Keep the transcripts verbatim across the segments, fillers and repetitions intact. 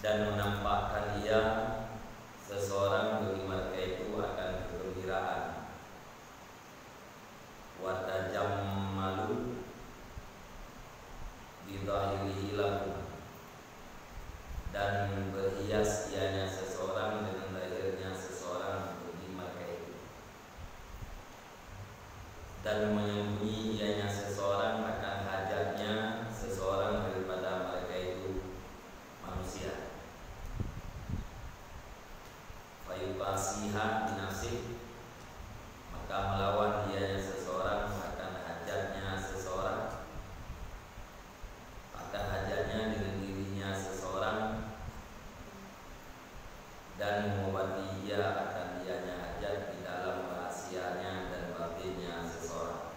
Dan menampakkan ia seseorang bagi mereka itu akan kegembiraan. Wa tajammalu bi zahirihi lahum, dan berhias ianya seseorang dengan lahirnya seseorang bagi mereka itu, dan menyembunyi ianya seseorang akan hajatnya seseorang daripada mereka itu manusia. Fayuqasiha binafsih, maka melawan ianya seseorang akan hajatnya seseorang, akan hajatnya dengan dirinya seseorang, dan mengobati ia akan ianya hajat di dalam rahasianya dan batinnya seseorang.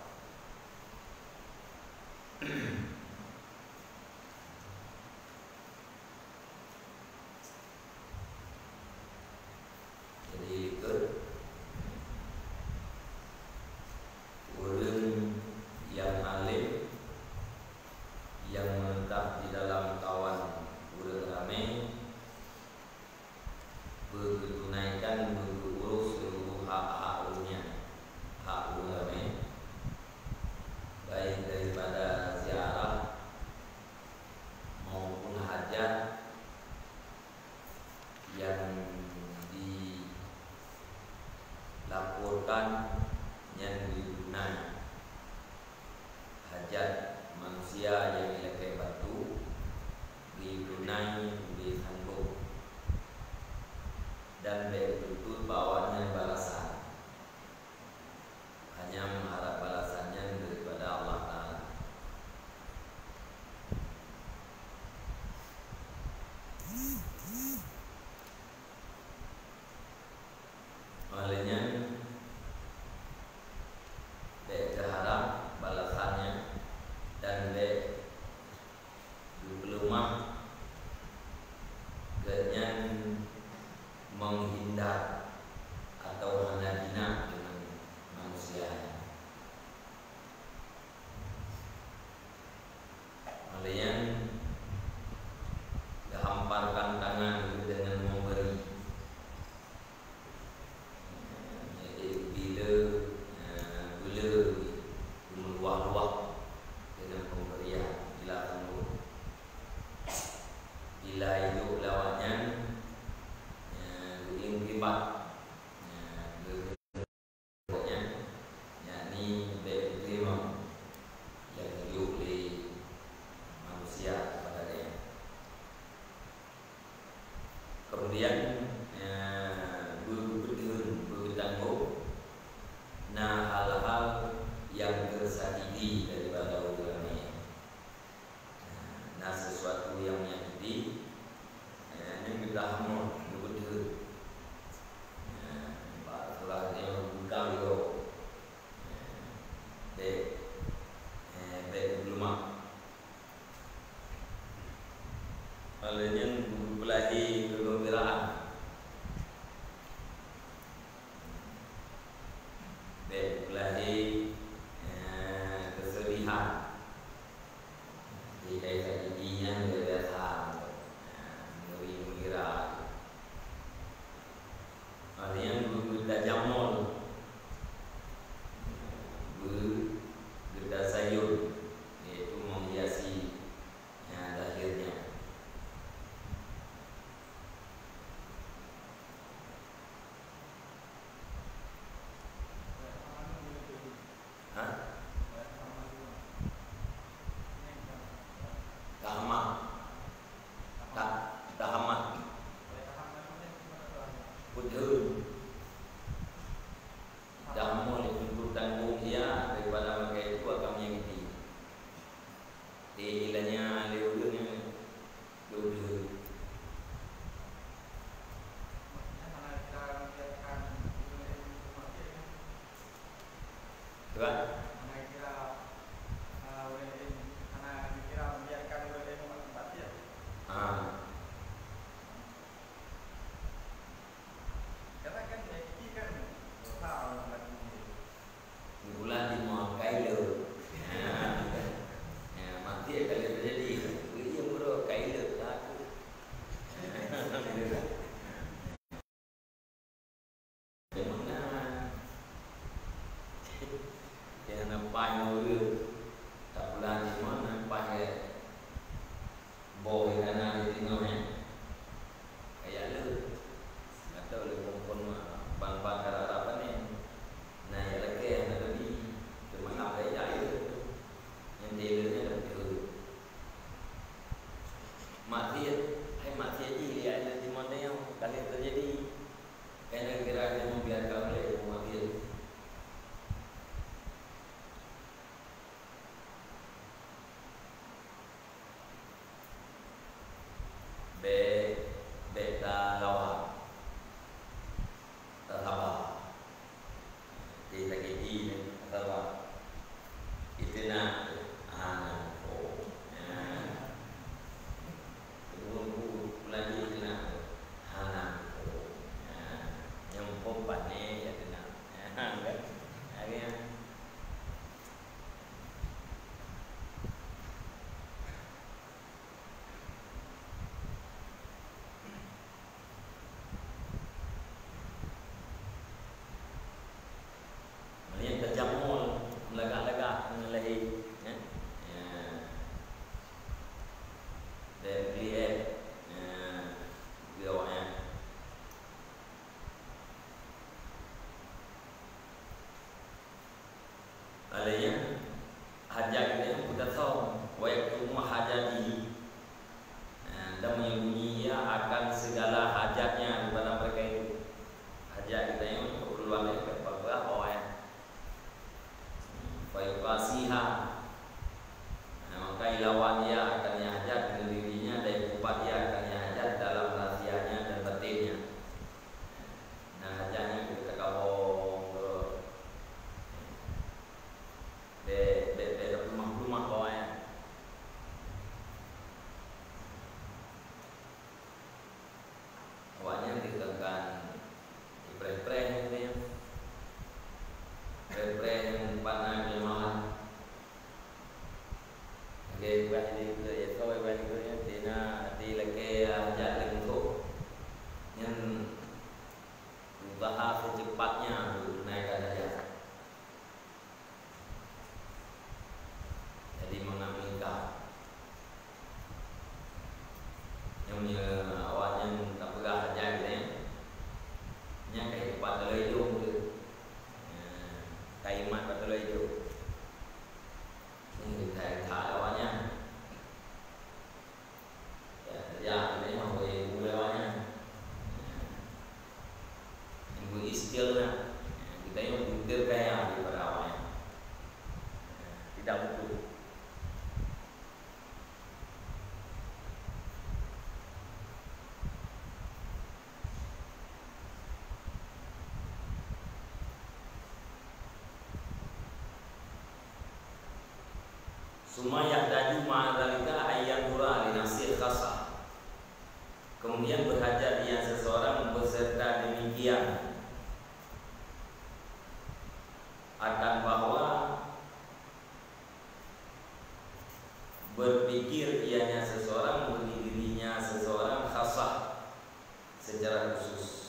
Jadi, likot ureuëng nyang alim, nyang meuleutah di dalam kawan ureuëng ramé, beugeutunaikan, beugeuurôh seuluruh hak-hak ureuëng nyan, hak ureuëng ramé, baik daripada ziarah maupun hajat nyang dilaporkan nyan ditunai. Hajat manusia nyang ilakée bantu, ditunai, disanggôb, dan bék tuntut bak awaknyan balasan. Hanya meuharab balasan nyan daripada Allah Taala. Óh lheueh nyan, bék teuharab balasan nyan dan bék geupeuleumah geuhnyan, meuhindar atawa hana jinak deungon manusia nyan. Óh lheueh nyan, geuhamparkan tangan deungon memberi. Jadi, bila, eh, gula geumeuluwah-luwah deungon pemberian, bila tunggu. Bila idup lawak nyan, eh, geuieng kibat, eh, geu- Nyan, yakni bék geuteurimong nyang geuyue lé manusia kepada gobnyan. Kemudian, eh, beu-, beuteuheun, beugeutanggong na hal-hal nyang teusakiti daripada ureuëng ramé. Na sesuatu nyang menyakiti, eh, nyan geutahamon, geubeudeuh. Eh, bak surah nyoe geupeugah lé gob. Eh, bék, eh, bék geupeuleumah. Óh lheueh nyan geupeulahé keugeumbiraan. Bék geupeuladé, eh, keuseudihan. Di dayah Saidi nyan luar biasa, eh, meuri meugira. Artinya, beutajamul, beutasayun, yaitu menghiasi, ya, zahirnya. Maksiat, hai maksiat jih lihat ada di mana yang kali terjadi. Kena kira dia membiarkan oleh maksiat. Bèk, bèk talawa. Tasaba. Di sakét jih, tasaba. Itu nak, hana ko. Ya. Tunggu, tunggu, lagi itu nak, hana ko. Ya. Nyempom pané, ya, itu nak. Ya, kan? Akhirnya, Meunan tajamul, meulagak-lagak ngon lahé, ya. Ya. Dan beli, eh, ya, beli awaknya. Alainya hajat geutanyoe peutasawöm, wa yaktumu hajatihi. Nah, dan menyembunyi ia akan segala hajatnya daripada mereka itu. Hajat geutanyoe keperluan dari keperluan orang. Fa yuqasiha. Nah, maka ilawan ia akan ia hajat dengan dirinya dan ipupat ia akan ia hajat dalam rahsianya dan batinnya. Nah, hajat nyan kita kabong tu. Bèk, bèk, bèk tapeuleumah-peuleumah bawai nyan. Awaknyan dikheun kan ipreh-preh nyan. Preh-preh nyang pat na keuleumahan. Lagèe bah di, ya, soe bah di, ya, tina hati lakèe, ya, jak lengkok. Nyan berusaha secepatnya untuk menaikkan derajat. Jadi, mengambilkan. Nyang, ya, awaknyan tak peugah saja gitu, ya. Nyan ka ipat taloe idong tu. Ya, ka imat pat taloe idong. Ini kita, kita awaknyan. Ya, ya, ini mah boleh mulai awaknyan. Yang beri skill lah. Kita yang butir kaya daripada awaknyan. Tidak butuh. Summa yahtaju ma'a dzalika an yanzura li nafsihi khassah. Kemudian berhajat ia seseorang beserta demikian akan bahwa berpikir ianya seseorang bagi dirinya seseorang khassah secara khusus.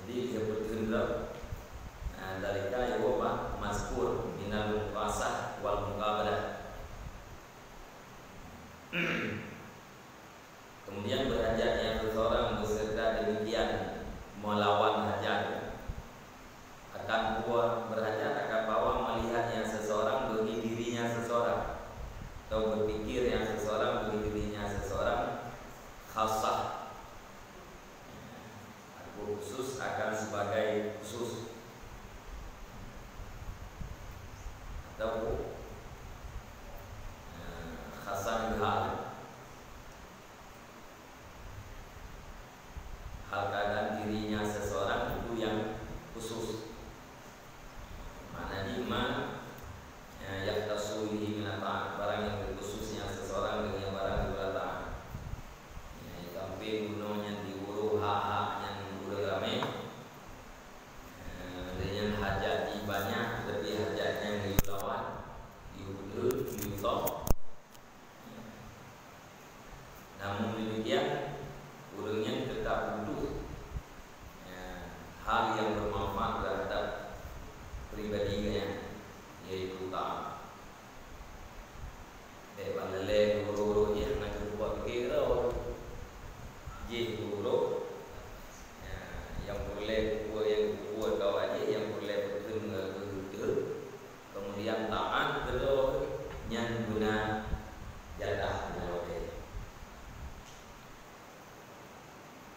Jadi, dia berkehendak, nah, dari kaya mazkur minal muqasah wal muqabalah. Kemudian berhajatnya seseorang beserta demikian melawan hajat akan bahwa, berhajat akan bahwa melihatnya seseorang bagi dirinya seseorang atau berpikirnya seseorang bagi dirinya seseorang khassah. Aku khusus akan sebagai khusus. Atau, eh, khassah hal. Hal keadaan dirinya seseorang itu yang khusus. Makna jih ma, ya, yakhtassu bihi minat ta'at, barang yang khususnya seseorang dengan barang daripada taat. Ya, sampai gunanya diurus hak-hak yang urus ramai. Ya, Peureulée peuet nyang peubuet kawai jih nyang peureulée peuteun ngon keuteun, keumudian taát keudroe nyan beuna jatah beuna watée.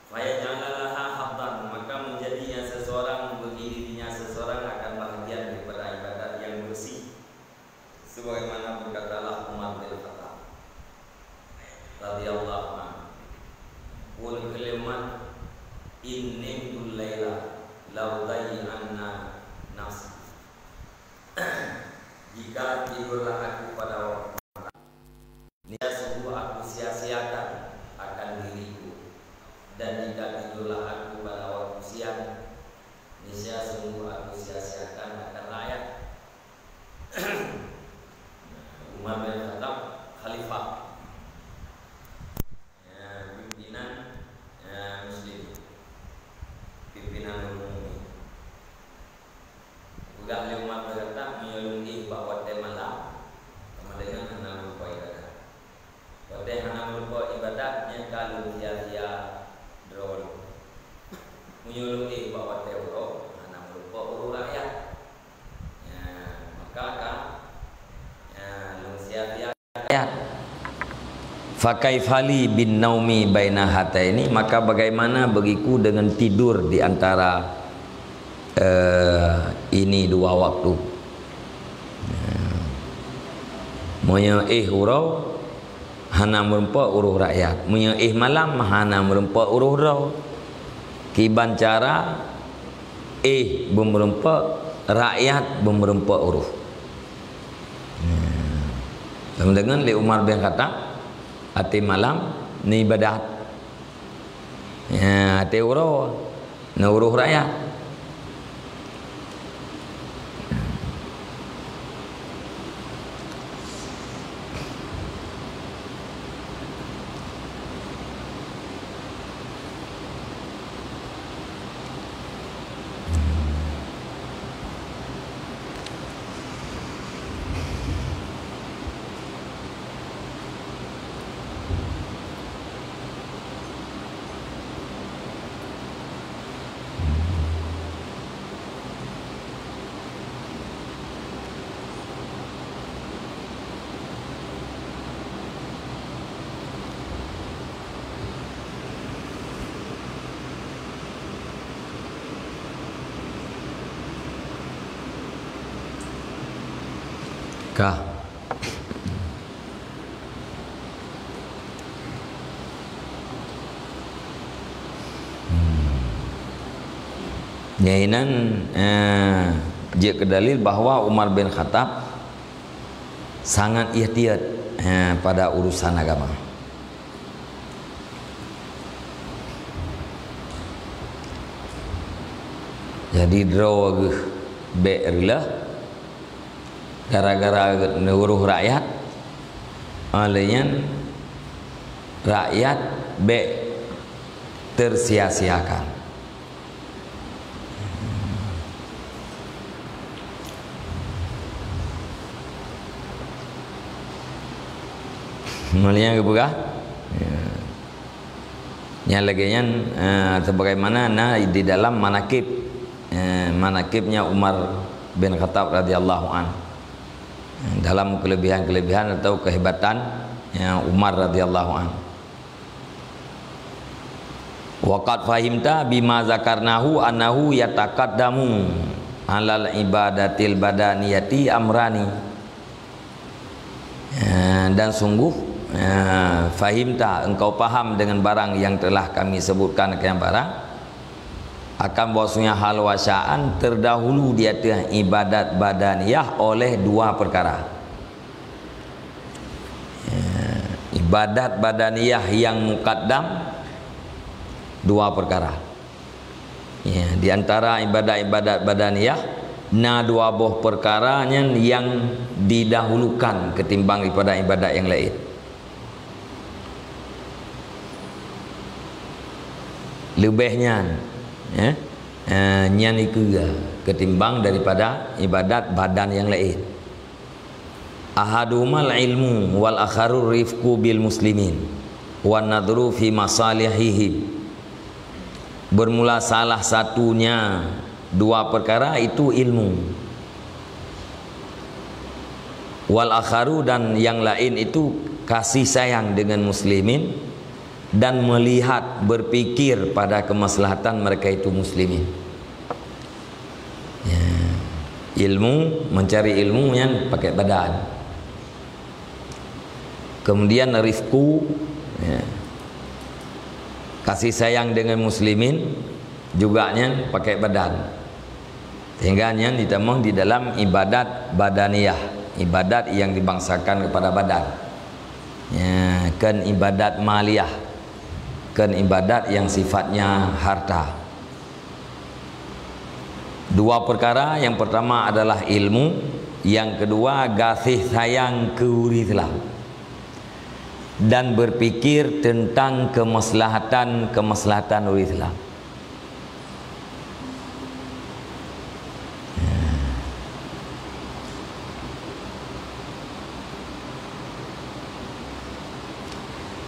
Fayaj'ala laha haddan, maka meujadinya seseorang, bagi dirinya seseorang akan bahagian daripada ibadat yang bersih. Sebagaimana berkatalah Umar bin Khattab radhiyallahu anhu, "Qul kalimat, in nimtul laila la udayyi'anna nafsi." Jika tidurlah aku pada waktu malam, niscaya sungguh aku sia-siakan akan diriku. Dan jika tidurlah aku pada waktu siang, niscaya sungguh aku sia-siakan akan rakyat. Umar bin Khattab, khalifah, ya, pimpinan, ya, muslimin, pimpinan ureuëng mukmin. Peugah lé Umar bin Khattab, meunyoe lôn éh bak watée malam, sama dengan hana meurupa ibadat. Watée hana meurupa ibadat, nyan ka lôn sia-sia droe lôn. Meunyoe lôn éh bak watée uroe, hana meurupa ureuëng rakyat. Ya, maka ka, ya, lôn sia-sia rakyat. Fa kaifa li bin naumi baina hataini, maka bagaimana bagiku dengan tidur di antara, eh, ini dua waktu. Ya. Meunyoe éh uroe, hana meureumpok ureuëng rakyat. Meunyoe éh malam, hana meureumpok ureuëng droe. Kiban cara éh beumeureumpok, rakyat beumeureumpok ureuëng. Sama dengan lé Umar bin Khattab, até malam neuibadat. Ya, até uroe neuurôh rakyat. Ka. Hmm. Nyan inan, eh, jeuet keu dalil bahwa Umar bin Khattab sangat ihtiyat, eh, pada urusan agama. Jadi, droe geuh bék reuloh, gara-gara neuurôh rakyat, óh lheueh nyan rakyat bék tersia-siakan. Mulia geupeugah. Ya. Nyang lagée nyan, eh, sebagaimana na di dalam manakib, eh, manakibnya Umar bin Khattab radhiyallahu anh. Dalam kelebihan-kelebihan atau kehebatan, ya, Umar radhiyallahu anh. Wa qad fahimta bima zakarnahu annahu yataqaddamu alal ibadatil badaniyati amrani. Eh, dan sungguh, eh, fahimta, engkau paham dengan barang yang telah kami sebutkan kian barang, akan bahwasanya hal wasaan terdahulu di atas ibadat badaniyah oleh dua perkara. Ya, ibadat badaniyah yang mukaddam, dua perkara. Ya, di antara ibadat-ibadat badaniyah, na dua boh perkara nyan yang didahulukan ketimbang daripada ibadat yang lain. Leubeh nyan, ya, eh, nyan ikeue ketimbang daripada ibadat badan yang lain. Ahaduhumal ilmu wal akharur rifqu bil muslimin wan nadhru fi masalihihim. Bermula salah satunya dua perkara itu ilmu. Wal akharu, dan yang lain itu kasih sayang dengan muslimin dan melihat, berpikir pada kemaslahatan mereka itu muslimin. Ya. Ilmu, mencari ilmu nyan pakai badan. Kemudian rifqu, ya. Kasih sayang dengan muslimin juga nyan pakai badan. Sehingga nyan ditamong di dalam ibadat badaniyah, ibadat yang dibangsakan kepada badan. Ya, kan ibadat maliyah, kan ibadat yang sifatnya harta. Dua perkara, yang pertama adalah ilmu, yang kedua kasih sayang ke ureuëng Islam dan berpikir tentang kemaslahatan-kemaslahatan ureuëng Islam.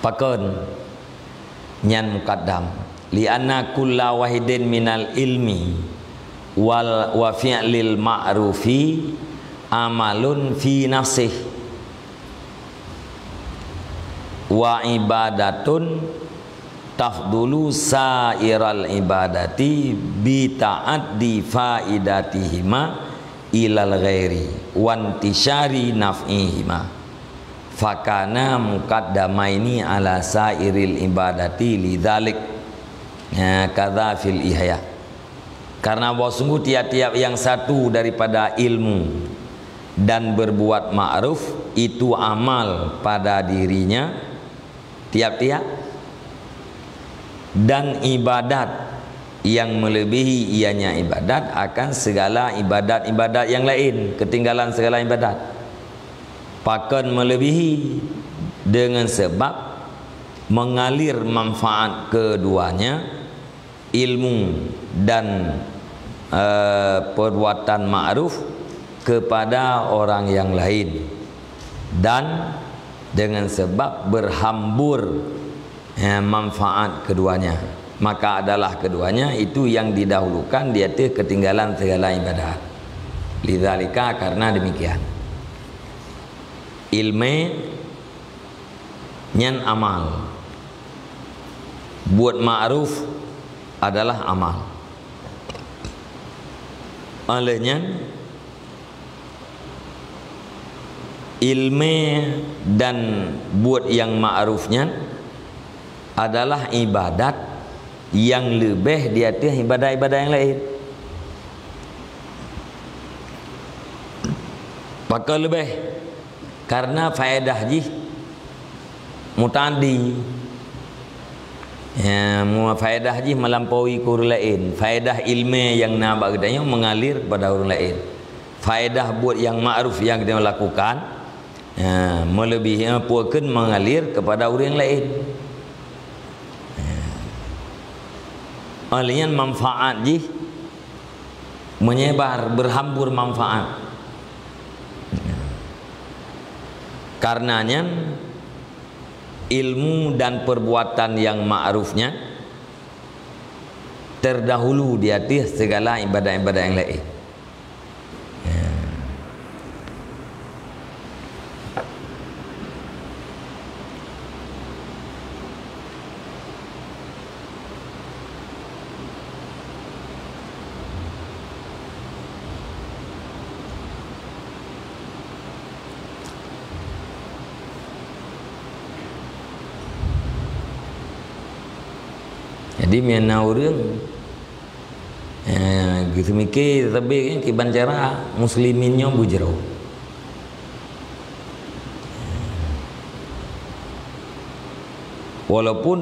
Pakon nyan mukaddam? Li'anna kulla wahidin minal ilmi wal wa fi'lil ma'rufi amalun fi nafsih wa ibadatun tafdulu sairal ibadati bi ta'addi faidatihima ilal ghairi wantisyari naf'ihima, fakana muqaddamaini ala sairil ibadati lidzalik. Ya, kadza fil Ihya. Karena bahwa sungguh tiap-tiap yang satu daripada ilmu dan berbuat ma'ruf itu amal pada dirinya tiap-tiap, dan ibadat yang melebihi ianya ibadat akan segala ibadat-ibadat yang lain, ketinggalan segala ibadat. Pakon melebihi? Dengan sebab mengalir manfaat keduanya, ilmu dan, eh, perbuatan ma'ruf, kepada orang yang lain, dan dengan sebab berhambur, eh, manfaat keduanya, maka adalah keduanya itu yang didahulukan di atas ketinggalan segala ibadat. Lidzalika, karena demikian, ilmu nyan amal. Buet ma'ruf adalah amal. Oleh nyan, ilmu dan buet yang ma'ruf nyan adalah ibadat yang leubeh di ateueh ibadat-ibadat nyang laén. Pakon leubeh? Karena faedah jih muta'addi. Ya, mu-, faedah jih melampaui keu ureuëng laén. Faedah ilmu nyang na bak geutanyoe mengalir kepada ureuëng laén. Faedah buet nyang ma'ruf nyang geutanyoe lakukan, ya, melebihi, ya, pakon mengalir kepada ureuëng laén. Ya. Oleh nyan manfaat jih menyebar, berhambur manfaat. Karena nyan, ilmu dan perbuatan yang ma'ruf nyan terdahulu di ateueh segala ibadat-ibadat nyang laén. Ya. Jadi, meunyoe na ureuëng, eh, geuseumiké sabé nyan kiban cara muslimin nyoe beujroh. Walaupun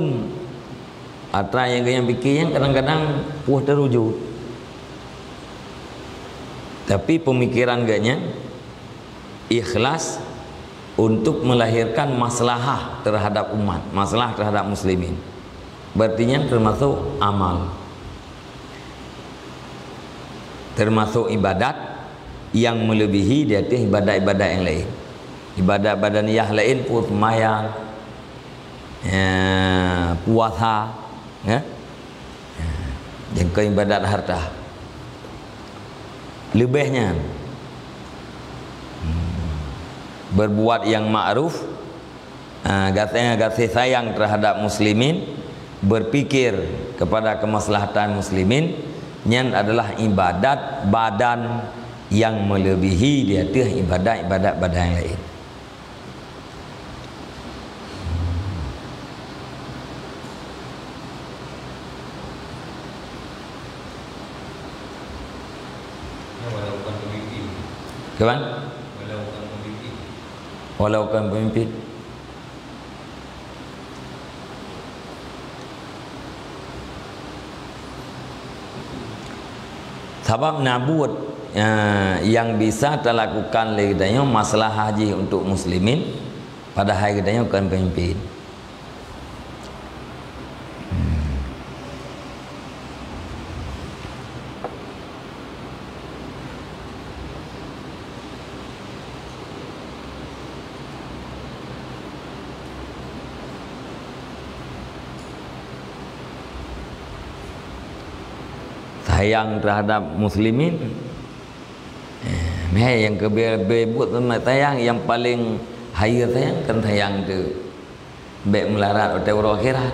atra nyang geuhnyan pike nyan kadang-kadang poh teurujuk. Tapi pemikiran geuhnyan ikhlas untuk melahirkan maslahah terhadap umat, maslahah terhadap muslimin. Berarti nyan termasuk amal. Termasuk ibadat yang melebihi di atas ibadat-ibadat yang lain. Ibadat badaniyah lain pun sembahyang, ya, puasa, ya. Ya. Nyang keu ibadat harta. Leubeh nyan, berbuat yang ma'ruf, ah, gaséh, gaséh sayang terhadap muslimin, berpikir kepada kemaslahatan muslimin, nyan adalah ibadat badan yang melebihi di ateueh ibadat-ibadat badan yang lain. Walau bukan pemimpin. Kawan? Walau bukan pemimpin. Walau bukan pemimpin. Sabab na buet, eh, nyang bisa talakukan lé geutanyoe maslahah jih untuk muslimin, padahai geutanyoe kon pemimpin. Sayang terhadap muslimin. Eh, meh nyang keu be-, be buet sayang, nyang paleng hayeue sayang kan sayang teuh. Bék meularat watée uroe akhirat.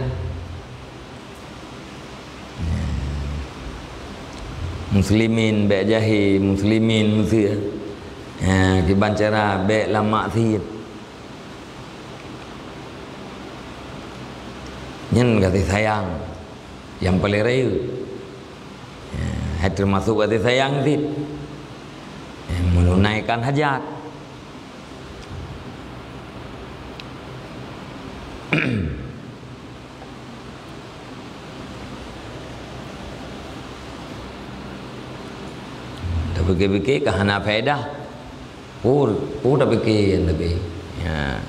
Muslimin bék jahé, muslimin meusé. Ha, kiban cara bék lam maksiet. Nyan gaséh sayang nyang paleng rayeuk. Ha, hai teumasuk gaséh sayang cit. Ha, meununaikan hajat. Tapike-pike ka hana faedah. Peue, peue tapike nyan tapi? Ya.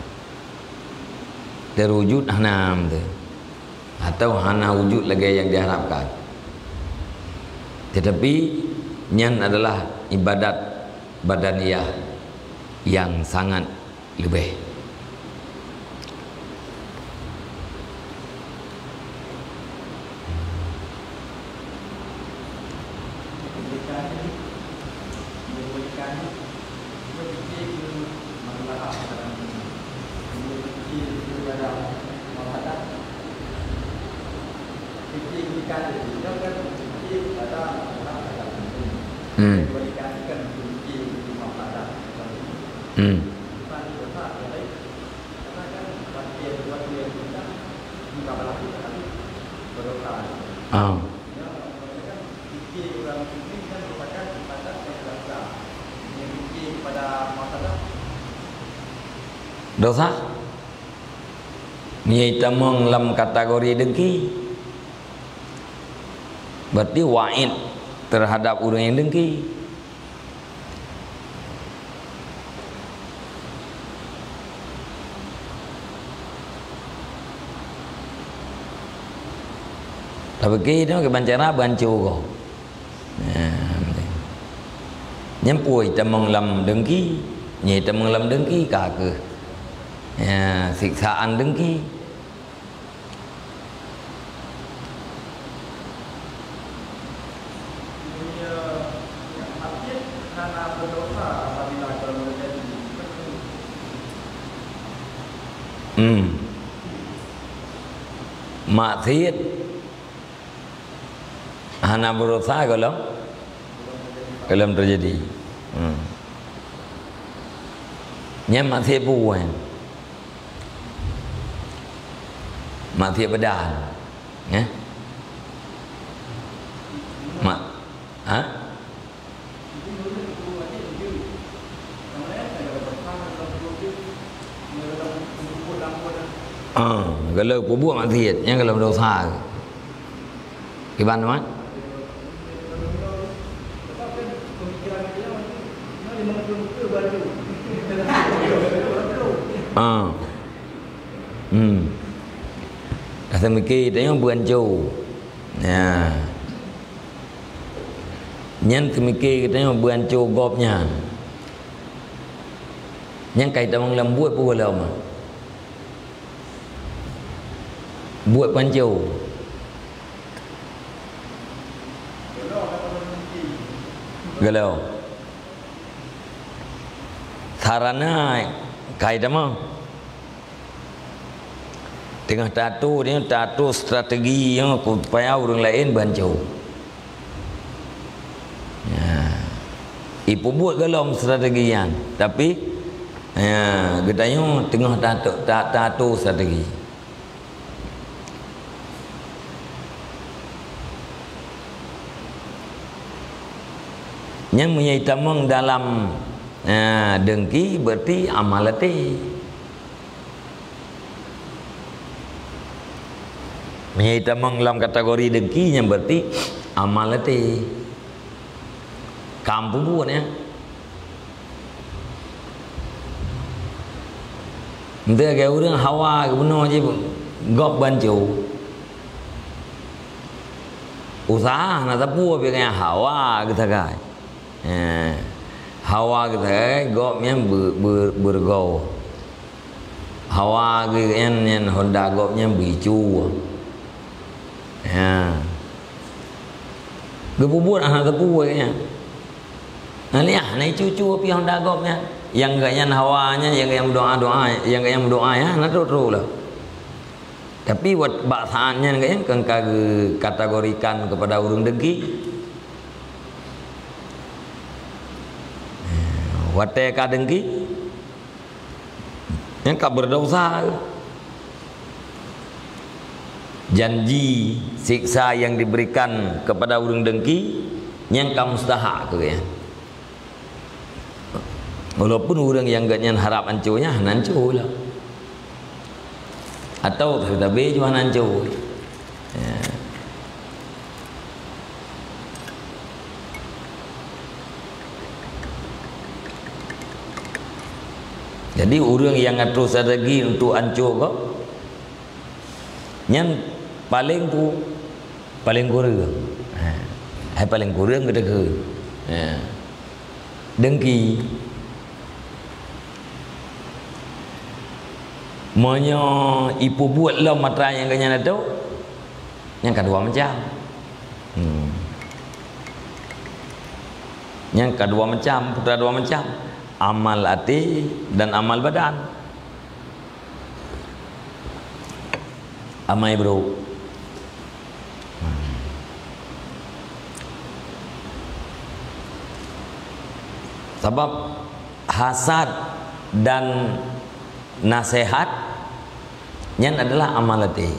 Terwujud hana meuteue. Atau hana wujud lagée nyang diharapkan. Tetapi, nyan adalah ibadat badaniyah nyang sangat leubeh. Hmm. Hmm. Ah. Dosa? Nyan tamong lam kategori dengki. Berarti waid terhadap ureuëng nyang dengki. Tapi keu itu, kiban cara banco gob. Nyan peue tamong lam dengki, nyan tamong lam dengki ka keuh. Ya, siksaan dengki. Hmm. Maksiat hana beurasa gohlom, gohlom teujadi. Hmm. Nyan maksiat peue? Maksiat badan. Ya? Mak, ha? Ah, kalau peubuet maksiat, nyan kalau dosa. Kiban teuma? Ah. Hmm. Ka seumike tanyoe beuanco. Nah. Nyan seumike tanyoe beuanco gob nyan. Nyan kai tamong lam buet peue lom. Buet panco. Gelo. Sarana kai teuma. Teungoh tato nyoe, tato strategi nyoe supaya ureuëng laén banco. Ya. Ipeubuet golom strategi nyan, tapi, ya, geutanyoe teungoh tato, ta-, tato strategi. Nyan meunyoe tamong dalam, eh, dengki, berarti amal até. Meunyoe tamong lam kategori dengki, nyan berarti amal até. Kam peubuet, ya. Enteuk lagèe ureuëng hawa geubunoe jih gob banco. Useuha na sapeue pih nyan hawa geusagai. Eh, hawa geusagai gob nyan be-, be-, beureugoe. Hawa geuh nyan, nyan honda gob nyan beuicu. Ha. Geupeubuet hana teupeu nyan. Nah, liah, na icu-cu pih honda gob nyan. Nyang geuh nyan hawa nyan, nyang geuh nyan meudoa-doa, nyang geuh nyan meudoa nyan, na trok-trok lah. Tapi wat bak saat nyan geuh nyan kan ka geukategorikan keupada ureuëng dengki. Watèe ka dengki, Nyang ka beureudosa. Janji siksa nyang diberikan keupada ureuëng dengki, nyang ka mustahak keu gobnyan. Walaupun ureuëng nyang gobnyan harab anco nyan hana anco lah. Atawa sabe-sabe jih hana anco. Ya. Jadi, ureuëng nyang atoe strategi untuk anco gob, nyan paleng ku-, paleng kureueng. Ha. Hai paleng kureueng geutakheun. Ha. Dengki. Meunyoe ipeubuet lom atra nyang gobnyan atoe, nyang ka dua macam. Hmm. Nyang ka dua macam, peue dua macam. Amal até dan amal badan. Amai brôk. Sabab hasad dan naseuhat nyan adalah amal até.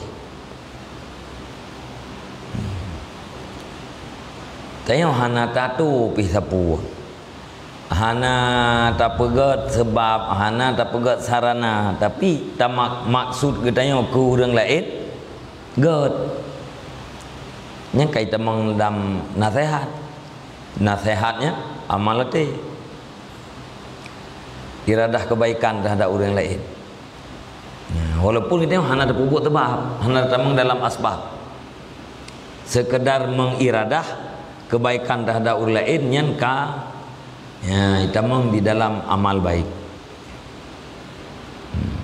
Tanyoe hana tatuoh pih sapeue. Hana tapeugét seubab, hana tapeugét sarana, tapi tamak-, maksud geutanyoe keu ureuëng laén gét. Nyan ka itamong lam naseuhat. Naseuhat nyan amal até. Iradah keubaikan teuhadap ureuëng laén. Nah, walaupun geutanyoe hana tapeubuet seubab, hana tatamong dalam asbab. Sekedar mengiradah keubaikan teuhadap ureuëng laén nyan ka, ya, itamong di dalam amal baik. Hmm.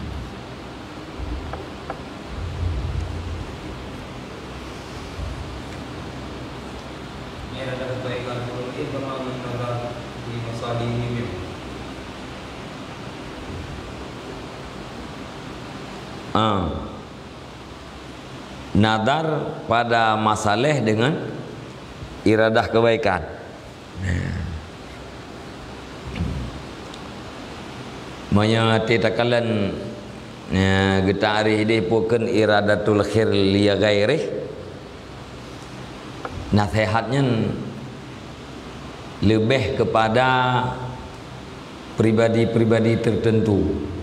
Iradah keubaikan ureuëng laén teuma meunaga di masalihim. Ah. Nadar pada masalah dengan iradah keubaikan. Nah. Meunyoe até takalon, nah, geutakrif idéh pakon iradatul khair li ghairih. Naseuhat nyan leubeh keupada pribadi-pribadi teuteuntu.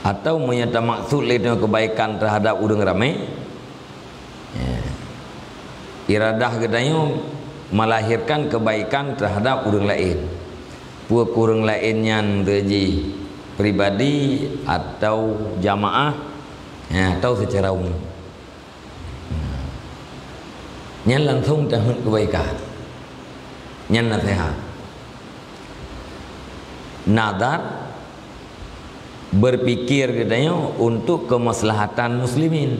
Atawa meunyoe tamaksud lé nyoe keubaikan teuhadap ureuëng ramé, ya, iradah geutanyoe melahirkan keubaikan teuhadap ureuëng laén. Peue keu ureuëng laén nyan, teujih pribadi atawa jamaah, ya, atawa seucara umum. Nyan langsong taheuet keubaikan. Nyan naseuhat. Nadar, berpikir geutanyoe untuk kemaslahatan muslimin.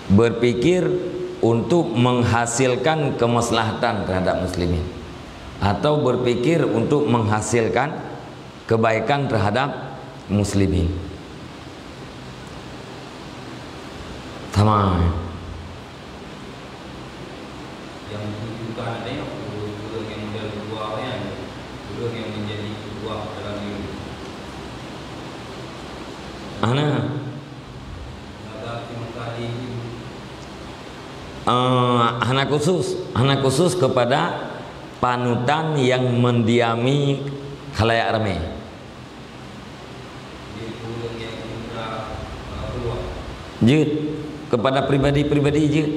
berpikir untuk menghasilkan kemaslahatan terhadap muslimin, atau berpikir untuk menghasilkan kebaikan terhadap muslimin. Tamam. Yang ditujukan adalah ureueng-ureueng nyang model dua nyan, ureueng nyang menjadi ketua dalam diri. Ana. Eh, hana khusus, hana khusus kepada panutan yang mendiami khalayak ramai. Jeuet kepada pribadi-pribadi jeuet.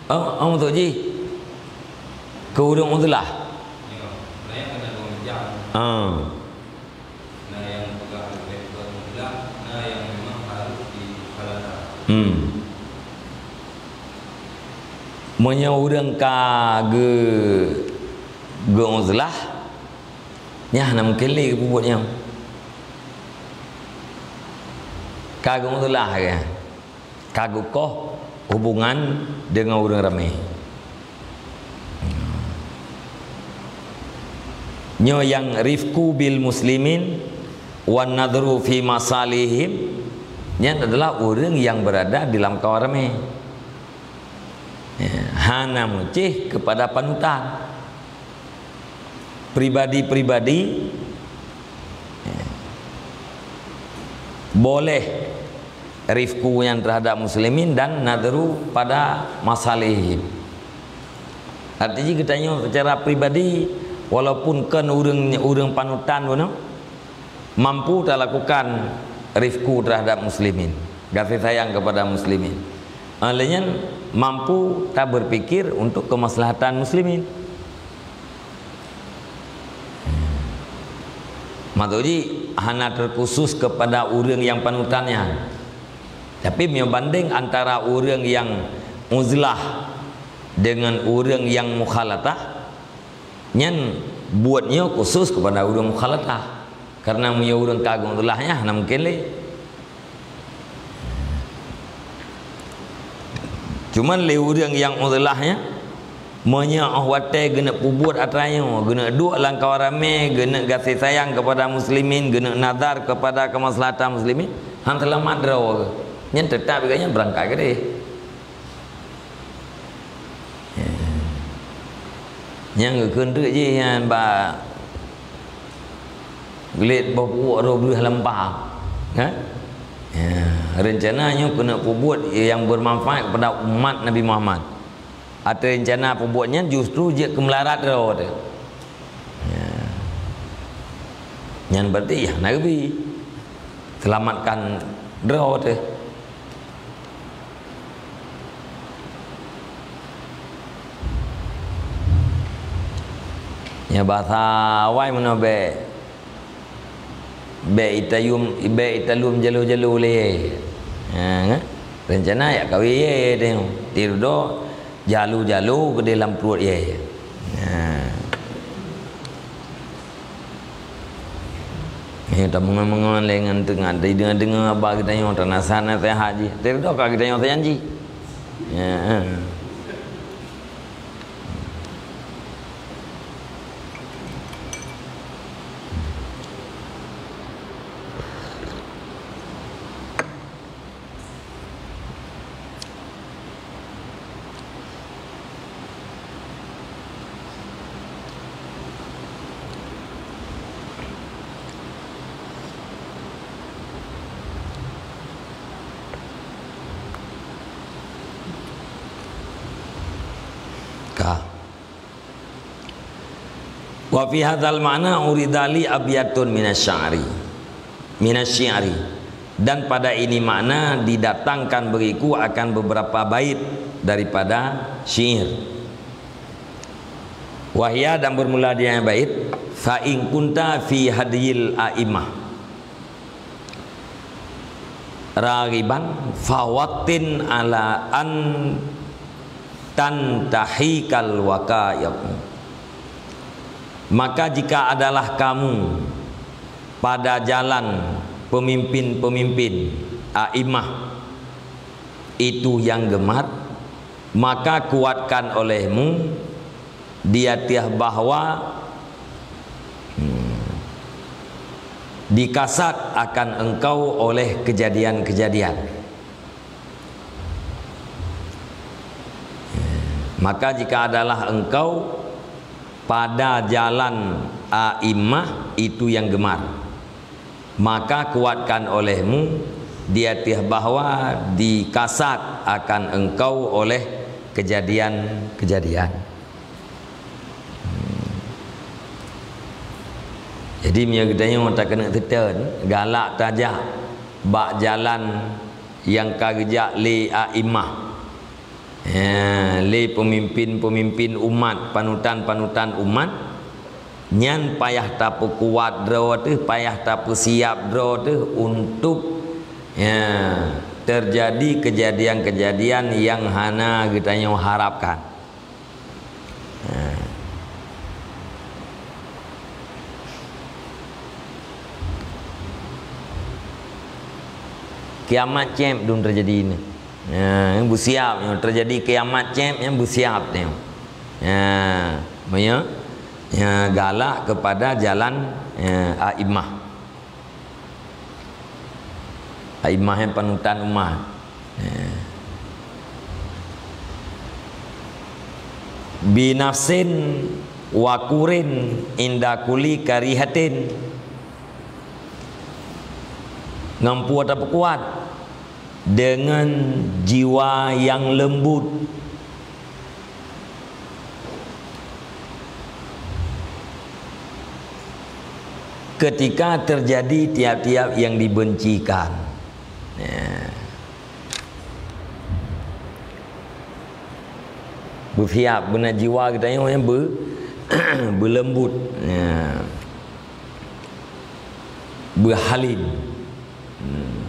Oh, oh, untuk jih. Ke ureueng uzlah. Ah. Hmm. Meunyoe ureueng ka ge-, geu-uzlah, nyan hana mungken lé geupeubuet nyan. Ka geu-uzlah, ya. Ka geukoh hubungan deungon ureueng ramé. Nyoe nyang rifqu bil muslimin wan nadhru fi masalihim, nyan adalah ureueng nyang berada di lam kawan ramé. Ya, hana meucéh kepada panutan. Pribadi-pribadi, ya, boleh rifqu nyan terhadap muslimin dan nadhru pada masalihim. Artinya geutanyoe secara pribadi, walaupun kon ureueng, ureueng panutan bunoe, mampu talakukan rifqu terhadap muslimin, kasih sayang kepada muslimin. Oleh nyan mampu taberpikir untuk kemaslahatan muslimin. Maksud jih hana terkhusus kepada ureueng nyang panutan nyan. Tapi meunyoe bandeng antara ureueng nyang uzlah dengan ureueng nyang mukhalatah, nyan buet nyoe khusus kepada ureueng mukhalatah. Karena meunyoe ureueng ka geu-uzlah nyan hana mungken lé. Cuman lé ureueng nyang uzlah nyan, meunyoe óh watée geuneuk peubuet atra nyoe, geuneuk duek lam kawan ramé, geuneuk gaséh sayang kepada muslimin, geuneuk nazar kepada kemaslahatan muslimin, han seulamat droe geuh. Nyan teutap geuh nyan beurangkat keudeh. Nyang geukheun teuk jih nyan bak glét boh puwok roh breueh lam pah. Ha? Ya, rencana nyoe keuneuk peubuet nyang bermanfaat kepada umat Nabi Muhammad. Ateueh rencana peubuet nyan justru jeuet keu meularat droe teuh. Ya. Nyan berarti ya Nabi. Selamatkan droe teuh. Ya, bahasa awai meunoe bék, bék itayum, bék italum jalo-jalo lé. Ha, kan? Rencana ya kawé yé teuh. Tiru do jalo-jalo keudeh lam pruet yé. Ha. Nyoe tameungon-meungon lé ngon teungoh, tadeungoe-deungoe haba geutanyoe, tanasa naseuhat jih. Teuridho ka geutanyoe sajan jih. Ya. Ka. Wa fi hadzal ma'na urida li abyatun minasy-sya'ri, minasy-syi'ri. Dan pada ini makna didatangkan bagiku akan beberapa bait daripada syair. Wahya, dan bermula dengan bait, "Fa in kunta fi hadyil a'immah." Raghiban fawattin ala an tantahikal waqaiq. Maka jika adalah kamu pada jalan pemimpin-pemimpin, a'immah, itu yang gemar, maka kuatkan olehmu di ateueh bahwa, hmm, dikasat akan engkau oleh kejadian-kejadian. Maka jika adalah engkau pada jalan a'immah itu yang gemar, maka kuatkan olehmu di ateueh bahwa dikasat akan engkau oleh kejadian-kejadian. Jadi, meunyoe geutanyoe takeuneuk teuteun, galak tajak bak jalan nyang ka geujak lé a'immah, ya, lé peumimpin-peumimpin umat, panutan-panutan umat, nyan payah tapeukuat droe teuh, payah tapeusiap droe teuh untuk, ya, terjadi kejadian-kejadian nyang hana geutanyoe harapkan. Ha. Kiamat céb dum teujadi nyoe. Ha, nyang beusiap nyoe, teujadi kiamat céb nyang beusiap nyoe. Ha, meunyoe, ya, galak keupada jalan, ya, a'immah. A'immah nyan panutan umat. Ya. Binafsin wa kurin inda kulli karihatin. Ngon peue tapeukuat? Dengan jiwa yang lembut. Ketika terjadi tiap-tiap yang dibencikan. Ya. Beusiap, beuna jiwa geutanyoe nyang beu-, beuleumbut. Ya. Beuhalim. Hmm.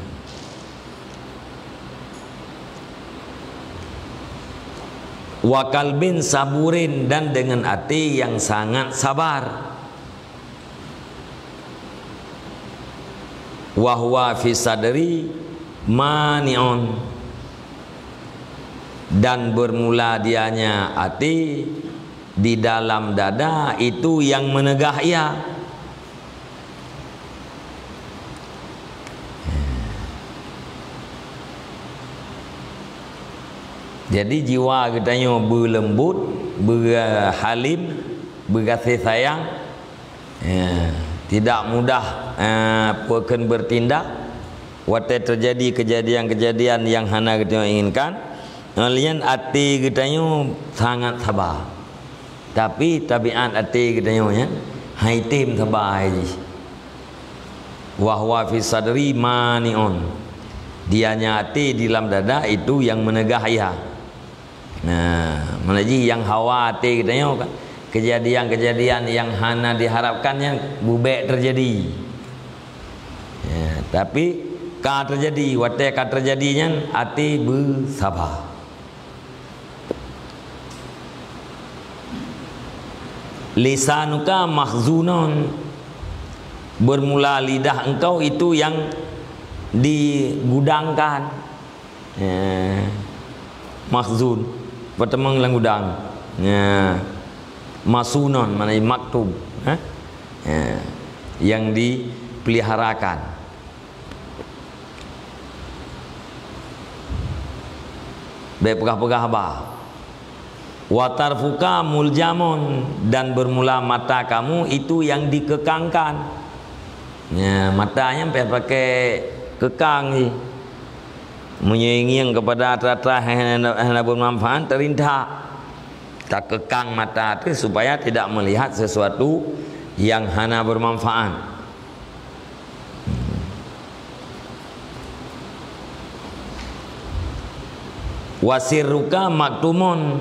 Wa qalbin saburin, dan dengan até yang sangat sabar. Wa huwa fi sadri mani'un, dan bermula dianya até di dalam dada itu yang meunegah ia. Jadi, jiwa geutanyoe beuleumbut, beuhalim, beugaséh sayang, ya, tidak mudah, eh, peukon bertindak watée terjadi kejadian-kejadian nyang hana geutanyoe inginkan. Ngon lagée nyan até geutanyoe sangat saba. Tapi, tabiat até geutanyoe nyan, hai tem saba jih. Wa huwa fi sadri mani'un. Dianya até di lam dada itu yang meunegah ia. Nah, meunajih nyang hawa até geutanyoe kan, kejadian-kejadian nyang hana diharapkan nyan beubek teujadi. Ya, tapi ka teujadi, watée ka teujadi nyan até beusaba. Lisanuka mahzunon, bermula lidah engkau itu yang digudangkan. Ya. Mahzun, peutamong lam gudang. Ya. Masunon, maknanya maktub. Ha? Ya. Yang dipeliharakan. Bék peugah-peugah haba. Wa tarfuka muljamun, dan bermula mata kamu itu yang dikekangkan. Ya, mata nyan payah pakai kekang jih. Meunyoe ngieng kepada atra-atra nyang hana, hana bermanfaat, teurintak. Takekang mata teuh supaya tidak melihat sesuatu yang hana bermanfaat. Wa sirruka maktumun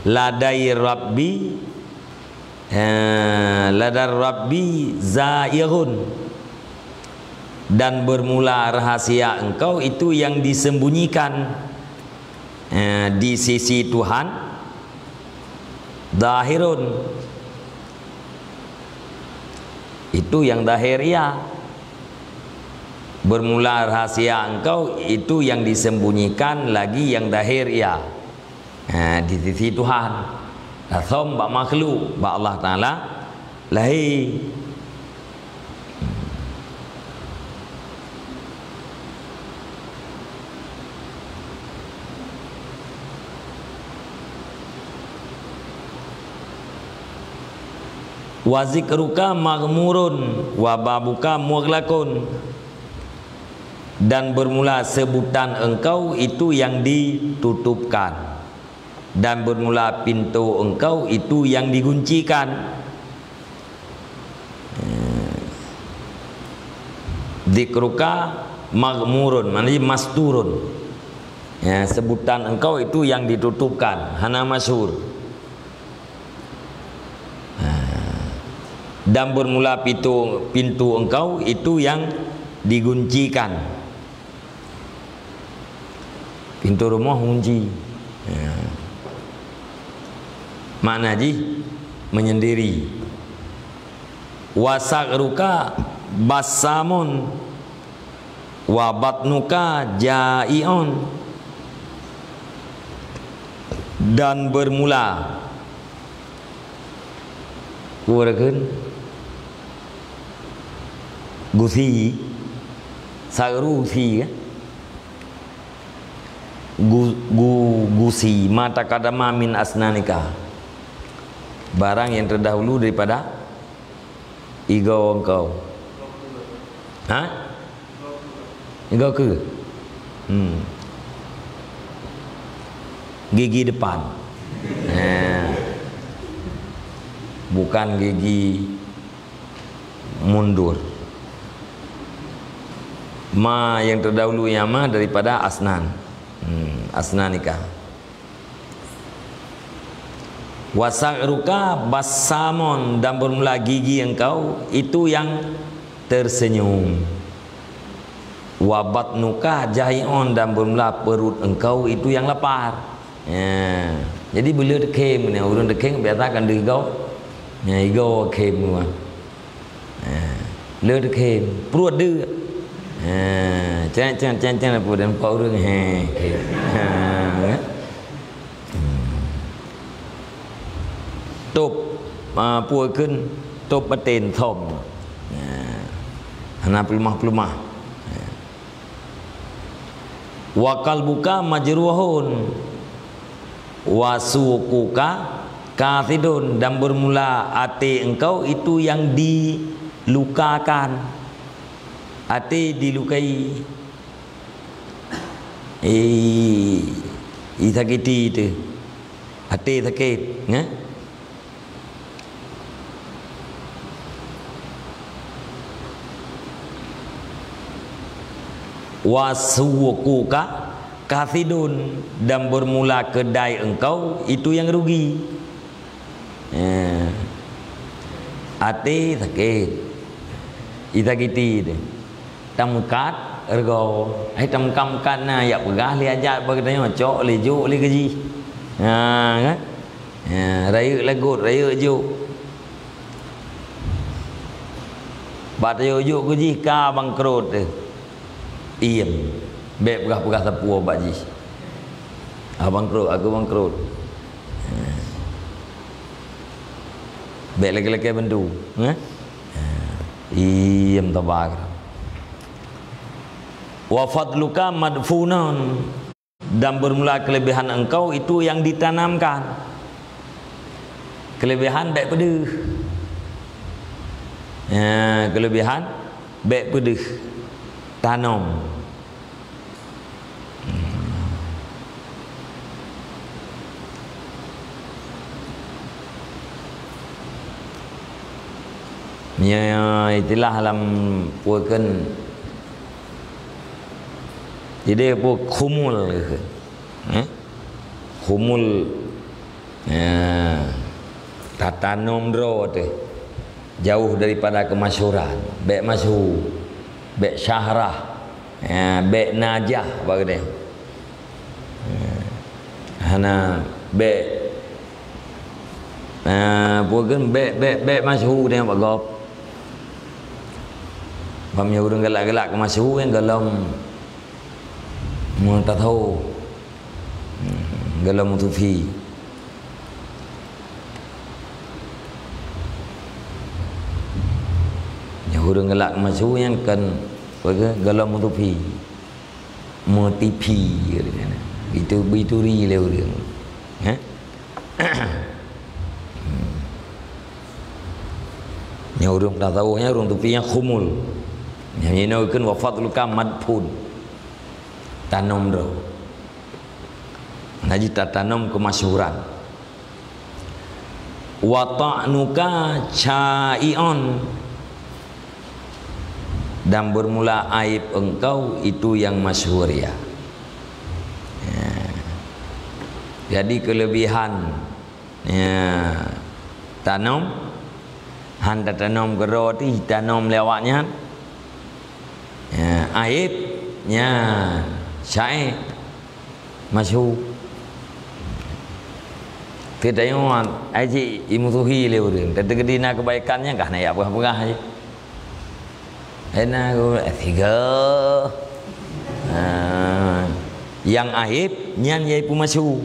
ladai Rabbi, eh, ladar Rabbi zairun. Dan bermula rahasia engkau itu yang disembunyikan, eh, di sisi Tuhan, zahirun. Itu yang zahir, ya. Bermula rahasia engkau itu yang disembunyikan lagi yang zahir ia. Ha, di sisi Tuhan. Rasom bak makhluk, bak Allah Taala lahé. Wa zikruka maghmurun wa babuka mughlaqun. Dan bermula sebutan engkau itu yang ditutupkan, dan bermula pintu engkau itu yang diguncikan. Zikruka maghmurun, maknanya masturun. Ya, sebutan engkau itu yang ditutupkan, hana masyhur. Ha. Dan bermula pintu, pintu engkau itu yang diguncikan. Pintu rumoh gunci. Ha. Makna jih menyendiri. Wa saghruka bassamun wa batnuka ja'iun. Dan bermula, peue kheun? Gusi, saghru gusi, kan? Gu-, gu-, gusi, ma taqaddama min asnanika. Barang yang terdahulu daripada igoe engkau. Ha? Igoe keue? Hmm. Gigi depan. Ha. Bukan gigi mundur. Ma yang terdahulu yang ma daripada asnan. Hmm, asnanika. Wa saghruka bassamun, dan bermula gigi engkau itu yang tersenyum. Wa batnuka ja'iun, dan bermula perut engkau itu yang lapar. Ya. Jadi beu le teukhém ni, ureueng teukhém biasa kan deuh igoe. Ya, igoe khém. Ha, le teukhém, pruet deuh. Ha, cen, cen, cen, cen, pruet dan empat ureueng. He, he. Ha, kan? Hmm. Top, ah, peue kheun, top baten, thom. Ha. Hana peuleumah-peuleumah. Ha. Wa qalbuka majruhun wa suquka kasidun, dan bermula até engkau itu yang dilukakan. Até dilukai. Eh, disakiti tu. Até sakét, eh? Wa suquka kasidun, dan bermula keudai engkau itu yang rugi. Eh, até sakét, disakiti tu. Tameukat reugoe. Hai tameukat-meukat na, jak peugah lé ajak bak geutanyoe, cok lé jok lé keu jih. Ha, kan? Ha, rayeuk lagot, rayeuk jok. Bak tanyoe jok keu jih ka bangkrot teuh. Iem. Bèk peugah-peugah sapeue bak jih. Ah, bangkrot, aku bangkrot. Ha. Bèk lakèe-lakèe bantu, eh? Ha. Iem taba. Wa fadluka madfunan, dan bermula kelebihan engkau itu yang ditanamkan. Kelebihan bèk peudeuh. Ya, kelebihan bèk peudeuh. Tanom. Nyoe istilah lam peue kheun, jadi peue khumul kheun. Eh? Khumul. Ya. Tatanom droe teuh. Jauh daripada kemasyhuran. Bèk masyhur. Bèk syahrah. Ya, bèk najah bak geutanyoe. Ya. Hana bèk, ah, peue kheun, bèk, bèk, bèk masyhur tanyoe bak gob. Pham nyang ureuëng galak-galak keu masyhur nyang gohlom meutasawuf. Hmm, gohlom sufi. Nyang ureuëng galak keu masyhur nyang kon, apa ke, gohlom sufi. Meutipi, itu, beuturi lé ureuëng. Heh? Nyang ureuëng peunasawoh nyan ureuëng tupi nyang khumul. Nyang inoe kheun wa fadluka madfun. Tanom droe. Nah, jitatanom keumasyhuran. Wa ta'nuka sya'i'un. Dan bermula aib engkau itu yang masyhur, ya. Ya. Jadi kelebihan, ya, tanom, han tatanom keudroe teuh, tanom lé awaknyan. Ya, aib, ya, sya'i'. Masyhur. Teutanyoe, ai cit imusuhi lé ureuëng. Teuteuk di na keubaikan nyan kah na jak peugah-peugah jih. Ai na ku, eh, tiga. Ha. Nyang aib, nyan ya ipu masyhur.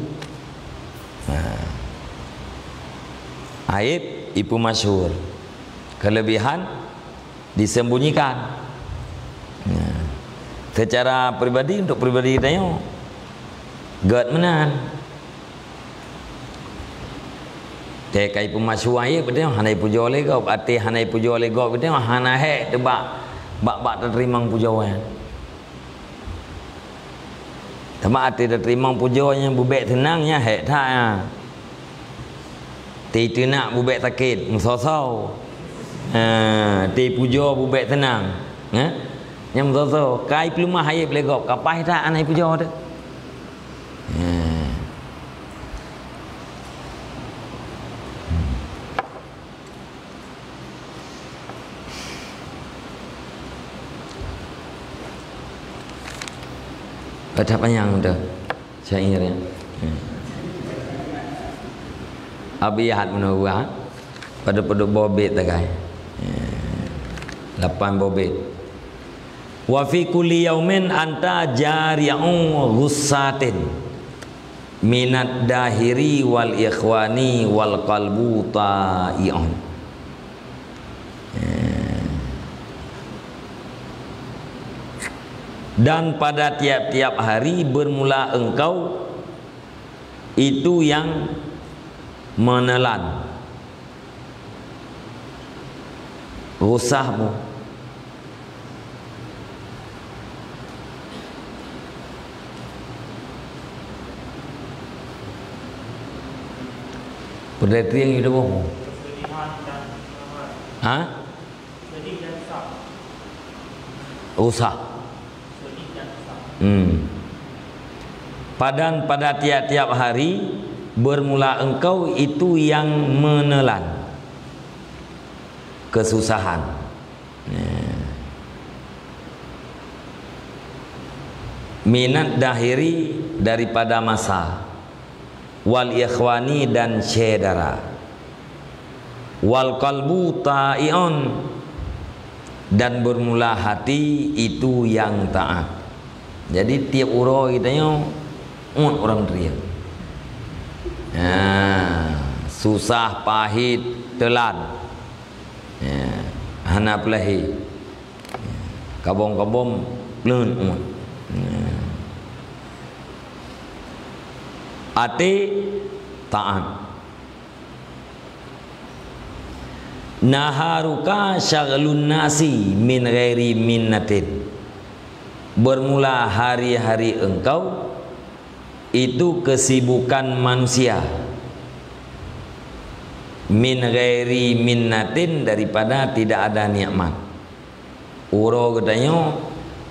Ha. Aib, ipu masyhur. Kelebihan, disembunyikan. Ya. Secara pribadi, untuk pribadi geutanyoe, gét meunan. Teuka ipeumasyhur aib geutanyoe, hana ipujoe lé gob. Até hana ipujoe lé gob geutanyoe, hana hék teuh bak, bak, bak tateurimong pujoe nyan. Teuma até tateurimong pujoe nyang beubèk seunang nyan hék that nyan. Teuka teunak beubèk sakét, meusoe-soe. Ha, teuka pujoe beubèk seunang. Ha? Nyang meusoe-soe, ka ipeuleumah aib lé gob, ka paih that hana ipujoe teuh. Ha. Baca panyang tu. Syair, ya. Hmm. Abi hat meunoe, ha? Pada peuduek boh bét tagai. Hmm. Lapan boh bét. Wa fi kulli yaumin anta jari'u ghussatin minad dahiri wal ikhwani wal qalbu ta'i'un. Dan pada tiap-tiap hari bermula engkau itu yang menelan. Usahmu. Peudeh trieng itu boh. Ha? Usah. Hmm. Padan pada tiap-tiap hari bermula engkau itu yang menelan kesusahan. Ya. Minad dahiri daripada masa. Wal ikhwani dan syedara. Wal qalbu ta'i'un dan bermula hati itu yang taat. Jadi tiap uroe geutanyoe ngon ureueng trieng. Ha, susah, pahit, teulat. Ya, hana peulahé. Kabong-kabong pleun umat. Até taat. Naharuka syaghlun nasi min ghairi minnatin. Bermula hari-hari engkau itu kesibukan manusia min ghairi minnatin, daripada tidak ada nikmat. Uroe geutanyoe,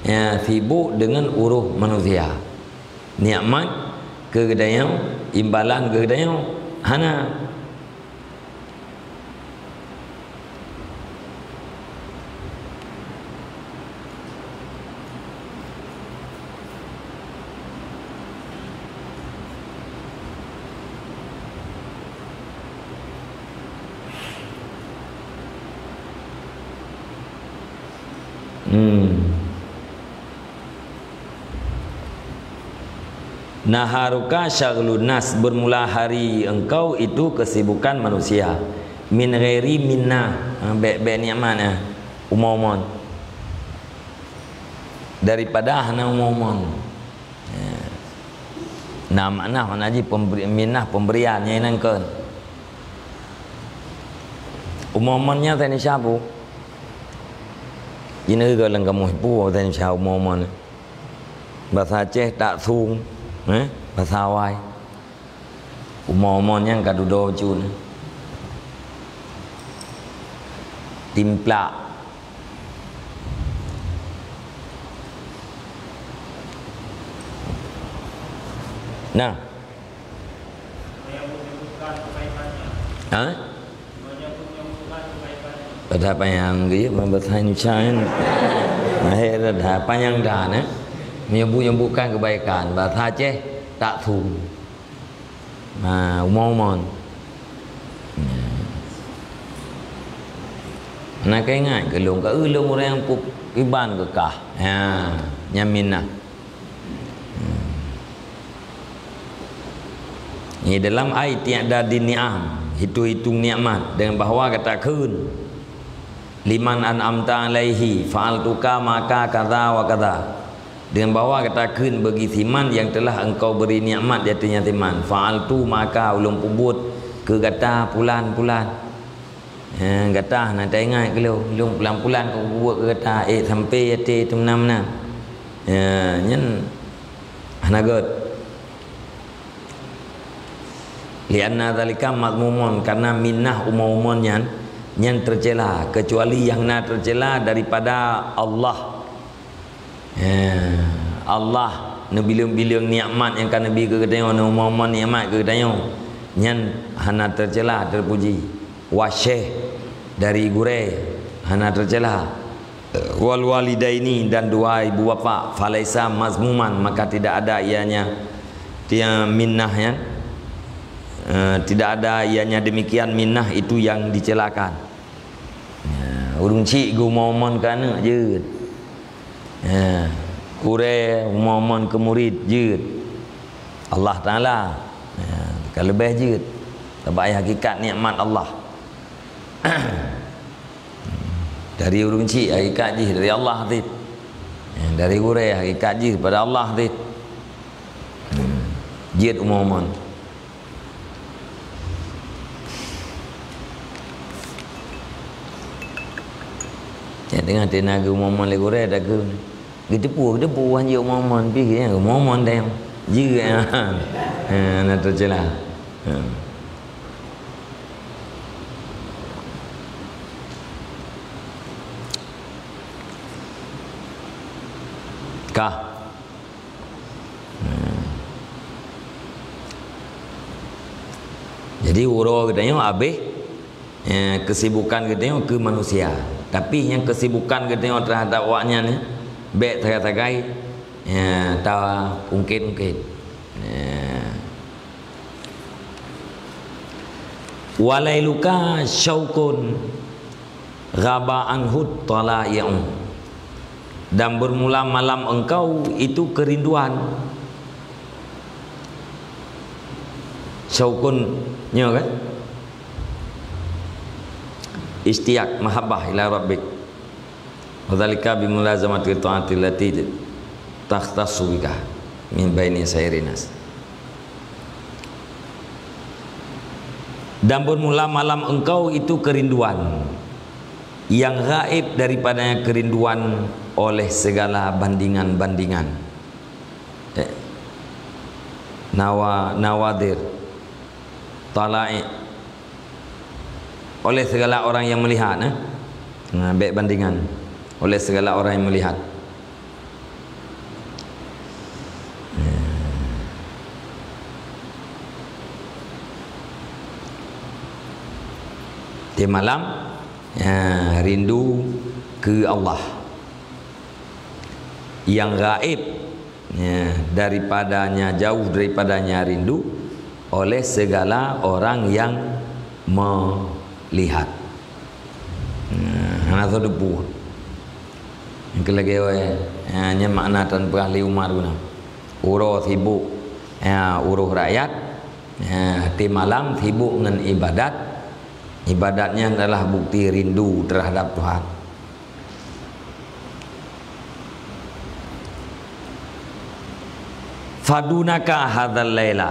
ya, sibuk deungon uroe manusia. Nikmat keu geutanyoe, imbalan keu geutanyoe, hana. Hmm. Naharuka syaghlun nas, bermula hari engkau itu kesibukan manusia. Min ghairi minnah, ha, bèk-bèk nikmat, ha, umon-umon. Daripada hana umon-umon. Ya. Na makna hana jih pemberi, minnah pemberian nyang inan kon. Umon-umon nyan tani sabu. Jinoe ka lam kamoe pu tani sa umon-umon. Basa Aceh tak sung, eh, basa awai. Umon-umon nyan ka dudoe cut. Timplak. Nah. Ha? Padahai panyang geuh, membahasa Indonesia kan. Mahé dah panyang dah, eh. Menyebut-nyebutkan kebaikan. Bahasa Aceh, tak sung. Ha, umon-umon. Nah, ka ingat keu lôn, ka lôn ureueng nyang pu-, kiban keu kah. Ha, nyan minnah. Nyan dalam ai tiada di ni'am, hitung-hitung nikmat, dengan bahwa gata kheun, "Liman an'amta alaihi, fa'altuka maka kadza wa kadza." Dengan bahwa gata kheun bagi siman yang telah engkau beri nikmat di ateueh nyan siman, "Fa'altu maka ulôn peubuet keu gata pulan-pulan." Ha, gata hana taingat keu lôn, lôn pulan-pulan ka kubuet keu gata, eh, sampai até teumeunan-meunan. Ha, nyan hana gèt. Lianna dzalika mazmumun, karena minnah umon-umon nyan, nyan tercela, kecuali yang na tercela daripada Allah. Ya, Allah neubileueng-bileueng nikmat nyang ka neubi keu geutanyoe, neuumon-umon nikmat keu geutanyoe, nyan hana teucela, teupuji. Wasyeh dari gurée, hana teucela. Wal walidaini, dan dua ibu bapak, falaisa mazmuman, maka tidak ada ianya, dia minnah nyan, eh, tidak ada ianya demikian minnah itu yang dicelakan. Ya, ureueng chik geuumon-umon keu aneuk jeuet. Ya, gurée umon-umon keu murit jeuet. Allah Taala, ya, ka leubeh jeuet. Sabab hakikat nikmat Allah. Dari ureueng chik hakikat jih dari Allah cit. Ya, dari gurée hakikat jih pada Allah cit. Hmm. Jeuet umon-umon. Nyang teungoh teuna geuumon-umon lé gurée, takheun, "Geuteupeue, geuteupeue, wan jeuet umon-umon." Pih geuumon-umon deh. Jeuet, ha. Ha, na teucela. Ha. Kah. Hmm. Jadi, uroe geutanyoe habéh, eh, kesibukan geutanyoe keu manusia. Tapi nyang kesibukan geutanyoe terhadap awaknyan nyan, bék sagai-sagai, eh, taungkét-ungkét. Eh. Walailuka syauqun ghaba anhu tala'i'u. Dan bermula malam engkau itu kerinduan. Syauqun nyoe kan? Isytiaq, mahabbah ila rabbik. Wa dzalika bi mulazamati ta'ati allati takhtassu bika min baini sairi nas. Dan bermula malam engkau itu kerinduan, yang gaib daripadanya kerinduan oleh segala bandingan-bandingan. Eh, nawa-, nawadir, tala'i, oleh segala orang yang melihat, eh? Nah, bék bandingan. Oleh segala orang yang melihat. Di malam, ya, rindu ke Allah. Yang gaib, ya, daripadanya, jauh daripadanya rindu oleh segala orang yang melihat. Nah, hana teudebu. Keulagée, eh, nyan makna tan peugah lé Umar guna. Uroe sibuk, eh, uroh rakyat, eh, di malam sibuk ngon ibadat. Ibadat nyan adalah bukti rindu terhadap Tuhan. Fadunaka hadzal laila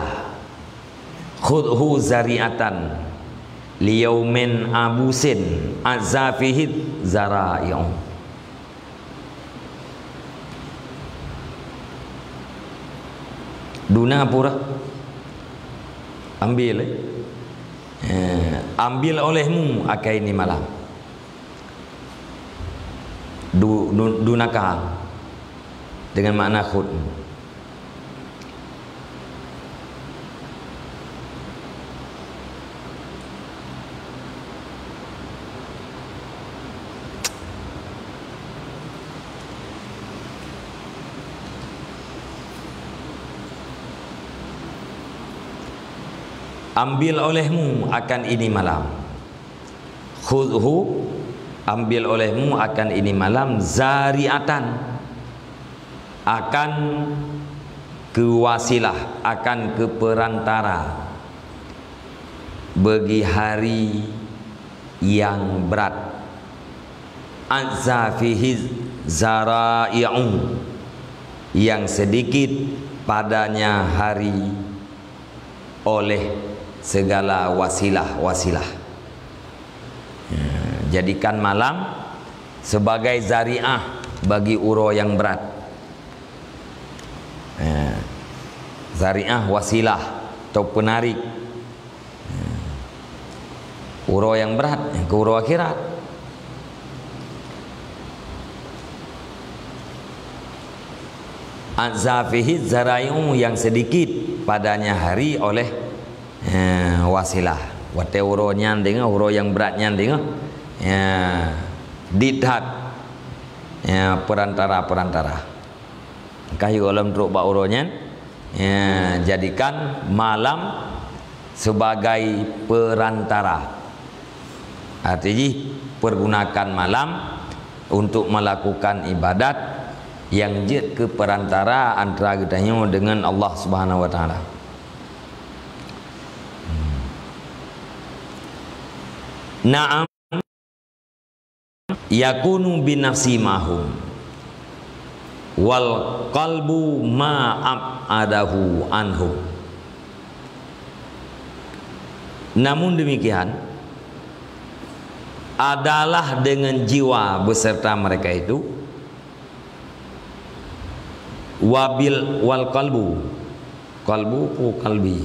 khudhu zari'atan liyaumin abusin azza fihi zara'i'u. Duna pura. Ambil, eh. Eh, ambil olehmu akan ini malam. Du-, du-, dunaka dengan makna khud. Ambil olehmu akan ini malam. Khudhu, ambil olehmu akan ini malam, zari'atan, akan keuwasilah, akan keupeurantara bagi hari yang berat. Azza fihi zara'i'u, yang sedikit padanya hari oleh segala wasilah-wasilah. Ya, jadikan malam sebagai zari'ah bagi uroe nyang brat. Ya, zari'ah wasilah atau penarik. Ya. Uroe nyang brat, nyang keu uroe akhirat. Azza fihi zara'i'u, yang sedikit padanya hari oleh, eh, wasilah. Watée uroe nyan deungoe, uroe nyang brat nyan deungoe, ya, didat, ya, perantara-perantara. Ka yue lom trok bak uroe nyan, ya, jadikan malam sebagai perantara. Arti jih, pergunakan malam untuk melakukan ibadat nyang jeuet keu perantara antara geutanyoe dengan Allah Subhanahu wa Taala. Naam. Yakunu binafsi ma'hum, wal qalbu ma ab'adahu anhum. Namun demikian, adalah dengan jiwa beserta mereka itu, wabil, wal qalbu, qalbu pu qalbi.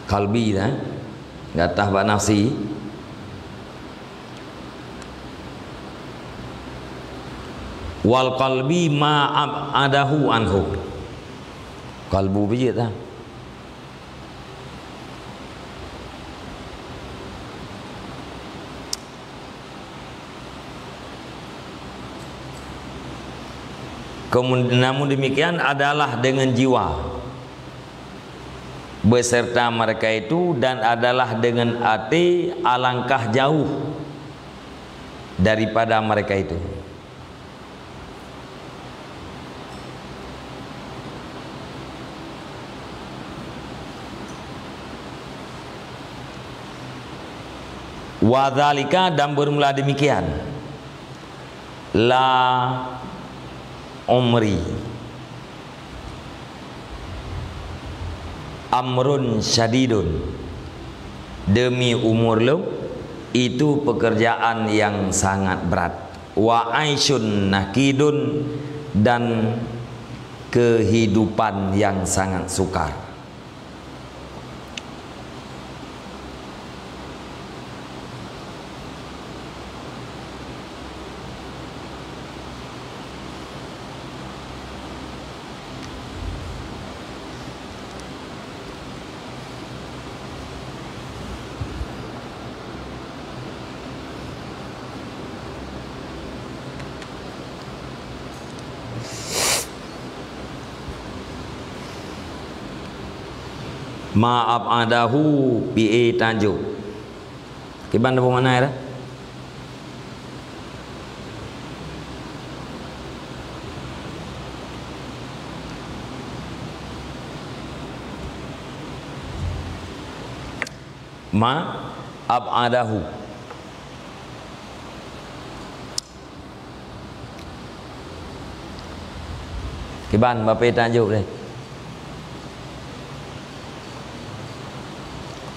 Qalbi dah. Gatah bak nafsi. Wal qalbi ma ab'adahu anhu. Qalbu bijit dah. Kemun-, namun demikian adalah dengan jiwa beserta mereka itu dan adalah dengan até alangkah jauh daripada mereka itu. Wa dzalika, dan bermula demikian, la umri amrun syadidun, demi umur lôn, itu pekerjaan yang sangat berat. Wa aisyun nakidun, dan kehidupan yang sangat sukar. Ma ab'adahu, pi e tanjok. Kiban peue makna ya? ma ab'adahu. Kiban, bak peue tanjok deh.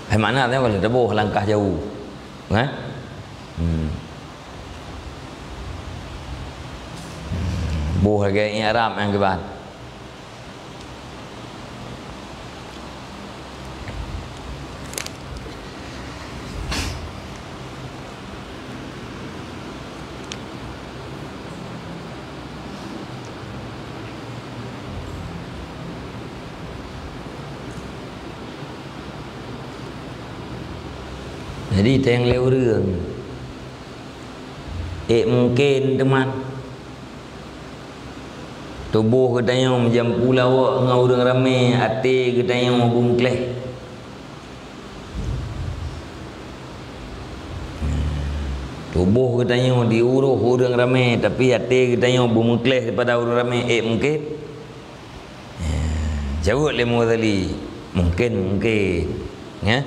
Hai makna teuh kalau teuboh langkah jauh. Eh? Hmm. Boh lagèe i'rab nyang kiban. Jadi, teuh lé ureueng. Eh, mungken teuma. Tuboh geutanyoe meujampu lawok ngon ureueng ramé, até geutanyoe beumeukleh. Tuboh geutanyoe diuroh ureueng ramé, tapi até geutanyoe beumeukleh daripada ureueng ramé, eh, mungken? Ya, jaweueb lé Mughazali, mungken, mungken. Ya.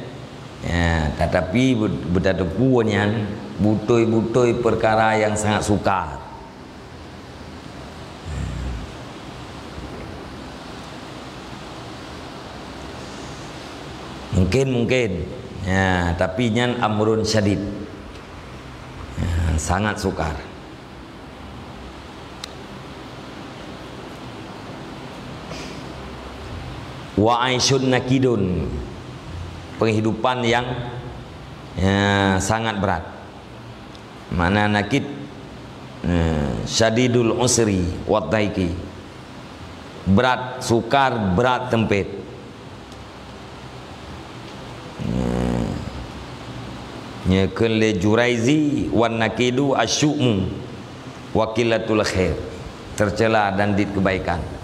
Ya, tatapi be-, beutateupeue nyan beutôi-beutôi peukara nyang sangat sukar. Mungken, mungken. Ya, tapi nyan amrun syadid. Ya, sangat sukar. Wa aisyun nakidun, penghidupan yang, ya, sangat berat. Makna nakid, eh, syadidul usri wa dhaiki. Berat sukar, berat sempit. Eh, nyeukheun lé Juraizi, wan nakidu asyu'mu wa qillatul khair. Tercela dan dit kebaikan.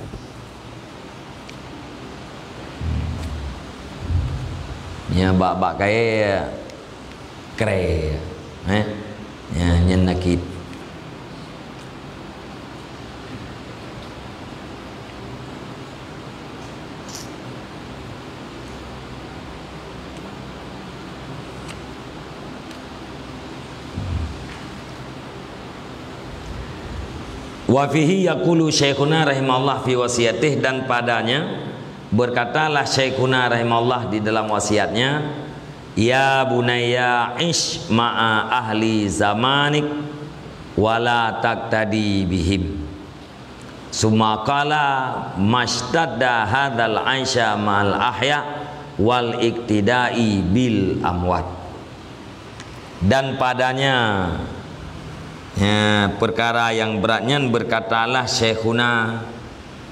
Nya bak-bak kayèe krèe, eh? Nya, nyan nakid. Wa fihi yaqulu Syaikhuna rahimahullah fi wasiyatih, dan padanya berkatalah Syaikhuna rahimahullah di dalam wasiatnya, "Ya bunayya ish ma'a ahli zamanik wa la taqtadi bihim." Summa qala, "Mashtadda hadzal aisha ma'al ahya wal iqtida'i bil amwat." Dan padanya, ya, perkara yang berat nyan berkatalah Syekhuna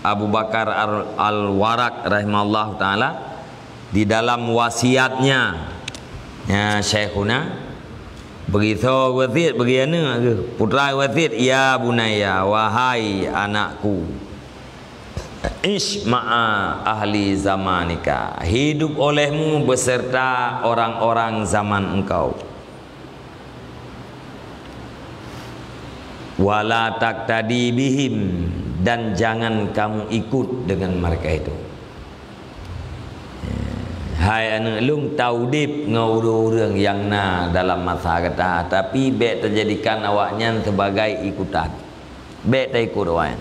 Abu Bakar Al-, Al-Warraq rahimahullahu taala di dalam wasiatnya. Ya, Syekhuna, bagi tho wasiat, bagi aneuk geuh, putra wasiat, "Ya bunayya, wahai anakku, ish ma'a ahli zamanika, hidup olehmu beserta orang-orang zaman engkau. Wala taqtadi bihim, dan jangan kamu ikut dengan mereka itu." Hai aneuk lôn, taudeb ngon ureueng-ureueng nyang na dalam masa gata, tapi bèk tajadikan awaknyan sibagai ikutan. Bèk taikot awaknyan.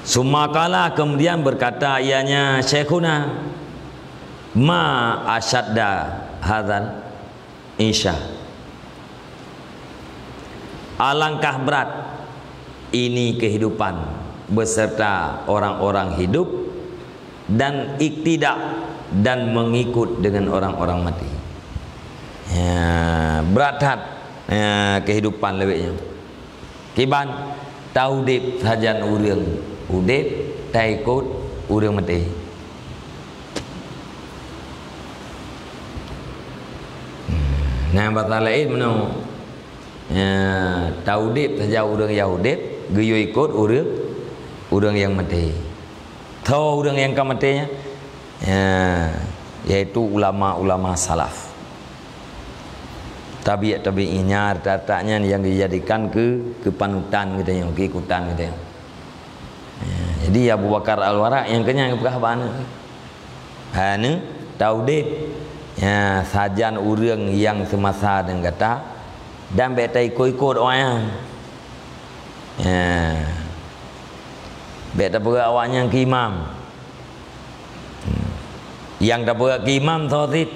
Summa qala, kemudian berkata ianya Syekhuna, "Ma asyadda hadzal isha." Alangkah berat ini kehidupan beserta orang-orang hidup dan iktida dan mengikut dengan orang-orang mati. Ya, berat that, ya, kehidupan lewat nyoe. Kiban, taudeb sajan ureueng udeb, taikot ureueng maté. Nah, basa laén meunoe. Ya, taudeb saja ureueng nyang udeb, geuyue ikot ureueng, ureueng nyang maté. Tho ureueng nyang ka maté nyan, ya, yaitu ulama-ulama salaf. Tabi'ut tabi'in nyan, rata-rata nyan nyang dijadikan keu, keu panutan geutanyoe, keu ikutan geutanyoe. Di Abu Bakar Al-Warraq nyang keunyan geupeugah bak aneuk, "Hai aneuk, taudeb, ya, sajan ureuëng nyang seumasa deungon gata, dan bék taikot-ikot awaknyan. Ya, bék tapeugah awaknyan keu imam." Hmm. Nyang tapeugah keu imam soe cit?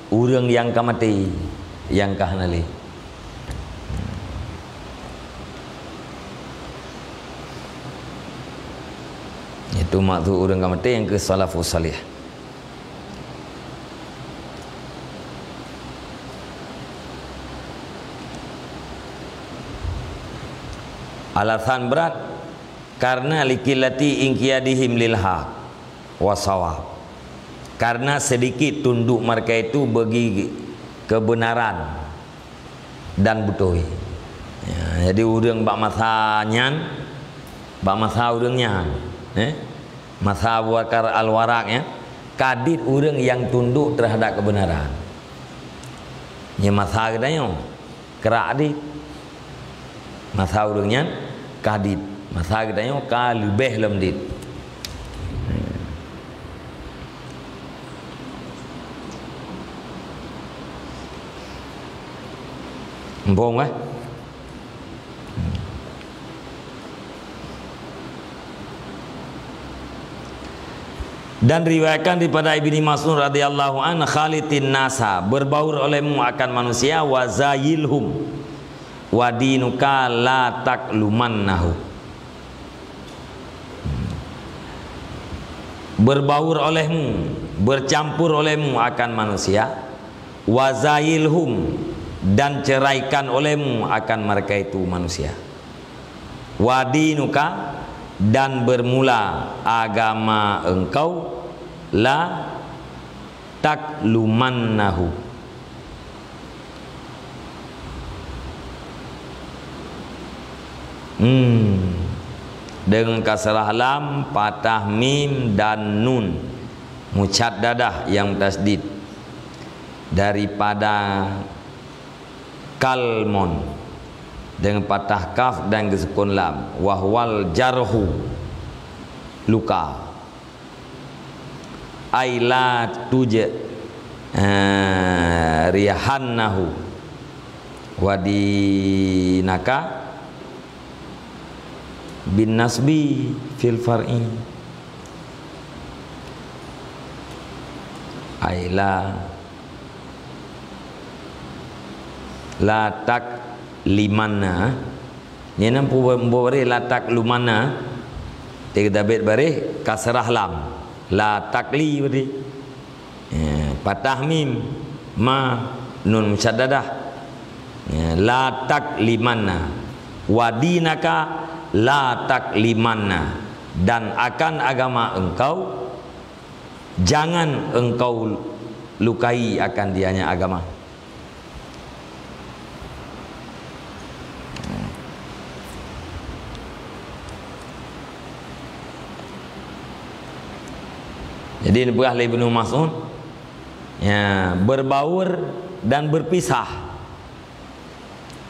Ureuëng nyang ka maté, nyang ka hana lé. Itu maksud ureuëng ka maté nyang keu salafus salih. Alasan brat, karena liqillati inqiyadihim lil haq wa shawab. Karena sedikit tunduk mereka itu bagi kebenaran dan beutôi. Ya, jadi ureuëng bak masa nyan, bak masa ureuëng nyan, eh, masa Abu Bakar Al-Warraq, ya, ka dit ureuëng nyang tunduk terhadap kebenaran. Nyan masa geutanyoe, krak dit. Masa ureuëng nyan ka dit. Masa geutanyoe ka leubeh lom dit. Muphom, eh? Dan riwayatkan daripada Ibni Mas'ud radhiyallahu anhu, "Khalitin nasa, berbaur olehmu akan manusia, wa zayilhum, wa dinuka la taklumannahu." Berbaur olehmu, bercampur olehmu akan manusia, wa zayilhum, dan ceraikan olehmu akan mereka itu manusia. Wa dinuka, dan bermula agama engkau, la taklumannahu. Hmm. Dengan kasrah lam, patah mim dan nun. Musyaddadah nyang tasydid. Daripada kalmon. Dengan patah kaf dan geusukun lam. Wahwal jarhu. Luka. Ai la tuj-, eh, rihannahu. Wa dinaka bin nasbi fil far'i. Ai la, la taklimanna. Nyan na pu-, pu-, bareh la taklumanna. Teutabet bareh kasrah lam. La takli bareh. Ya, patah mim, ma, nun musyaddadah. Ya, la taklimanna. Wa dinaka la taklimanna. Dan akan agama engkau, jangan engkau lukai akan dianya agama. Jadi, neupeugah lé Ibnu Mas'ud, ya, berbaur dan berpisah.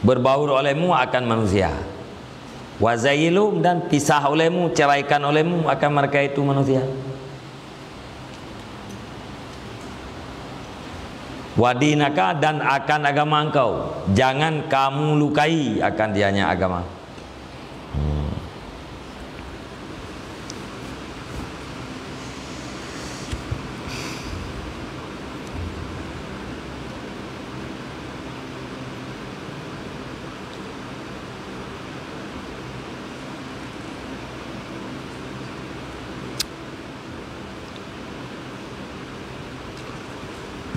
Berbaur olehmu akan manusia. Wa zayilhum, dan pisah olehmu, ceraikan olehmu akan mereka itu manusia. Wa dinaka, dan akan agama engkau, jangan kamu lukai akan dianya agama. Hmm.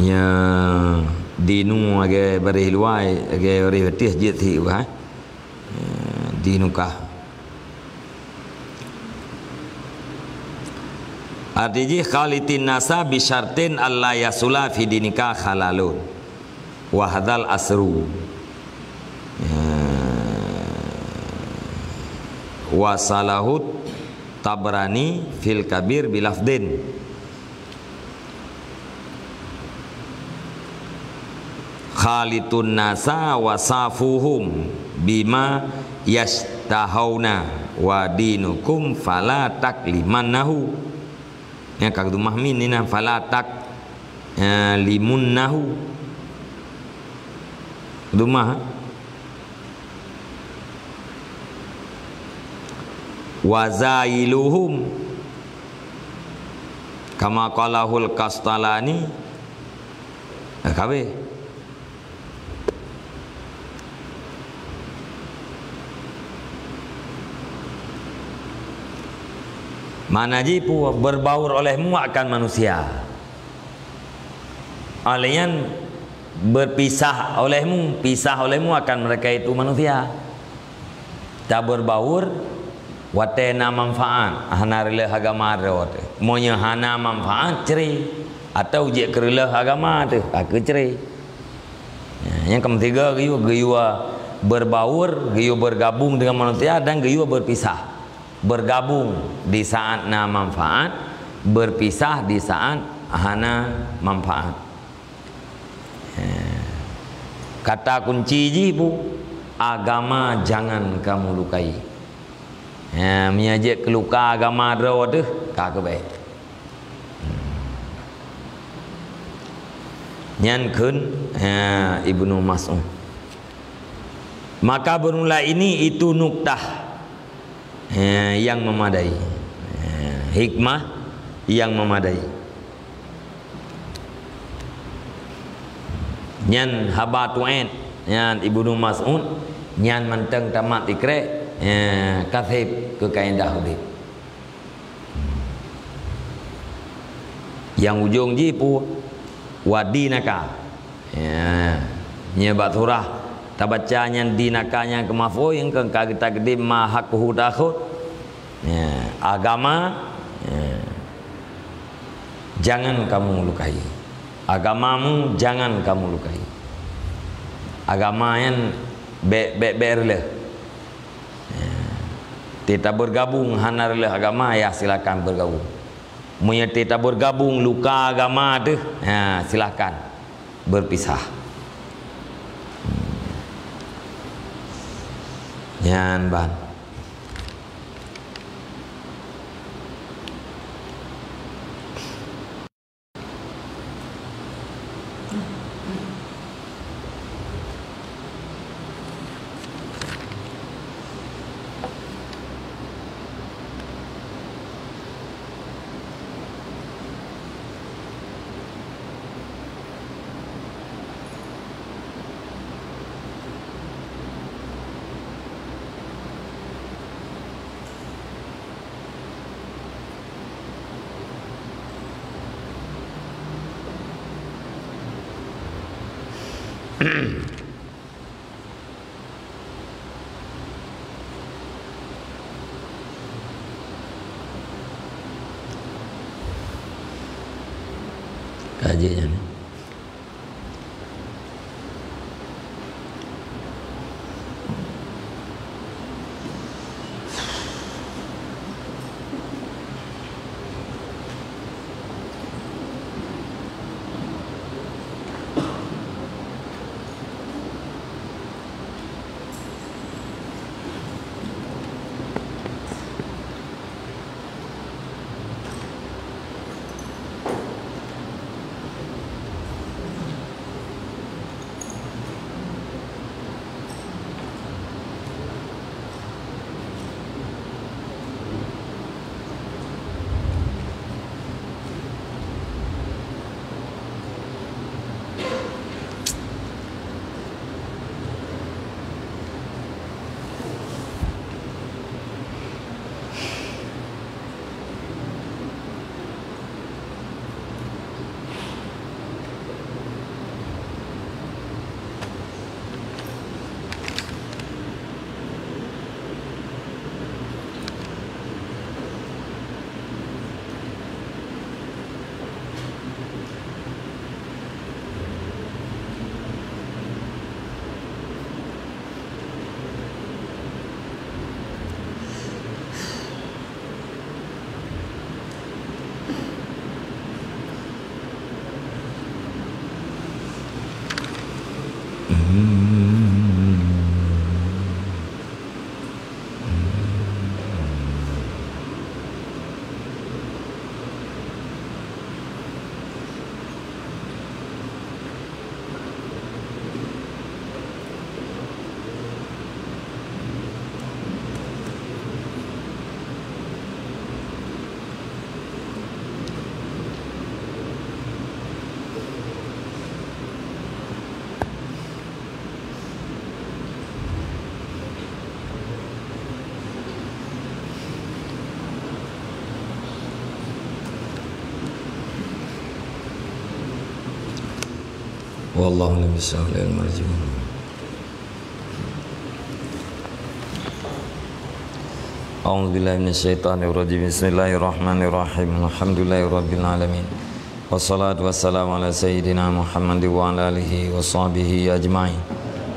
Ya, dinu lagée bareh luwa, lagée bareh ateueh jeuet sit, eh. Ya, dinukah. Arti jih, khalitin nasa bisyartin alla yasula fi dinika khalalun. Wa hadzal asru. Ya. Wa salahut Tabrani fil Kabir bilafdin. Khalitun nasa wa safuhum bima yas-, tahauna wa dinukum fala taklimannahu. Nyan ka keudumah min ni na, fala tak, eh, limunnahu. Keudumah. Wa zailuhum. Kama qalahul Qastalani. Dah ka habéh. Mana jih pu-, berbaur olehmu akan manusia. Oleh nyan berpisah olehmu, pisah olehmu akan mereka itu manusia. Taberbaur watée na manfaat, hana reuloh agama droe teuh. Meunyoe hana manfaat, cre. Atau jeuet keu reuloh agama teuh, ka keu cre. Ya, nyang keumeusigo geuyue, geuyue berbaur, geuyue bergabung dengan manusia dan geuyue berpisah. Bergabung di saat na manfaat, berpisah di saat hana manfaat. Eh, kata kunci jih pu, agama jangan kamu lukai. Eh, meunyoe jeuet keu luka agama droe teuh, ka keu bék. Nyan kheun, eh, Ibnu Mas'ud. Maka bermula ini itu nuktah, eh, yang memadai. Eh, hikmah yang memadai. Nyan haba tuet, nyan Ibnu Mas'ud, nyan mantong tamat ikrek, eh, ka seb keu kaedah udeb. Nyang ujong jih pu, wa dinaka. Ya. Nyoe bak surah tabaca nyan dinaka nyang keu maf'ul, nyang keu ka geutakdim ma haqquhu ta'khud. Ya, agama, ya. Jangan kamu lukai. Agamamu jangan kamu lukai. Agama nyan bék, bék, bék reuloh. Ya. Teutab bergabung hana reuloh agama, ya silakan bergabung. Meunyoe teutab bergabung luka agama teuh, ya silakan berpisah. Nyan ban. Ka jeuet nyan. Wallahu a'lam bishawab. A'udzubillahi minasyaitonirrajim. Bismillahirrahmanirrahim. Alhamdulillahirabbil alamin. Wassalatu wassalamu ala sayyidina Muhammad wa ala alihi wa sahbihi ajma'in.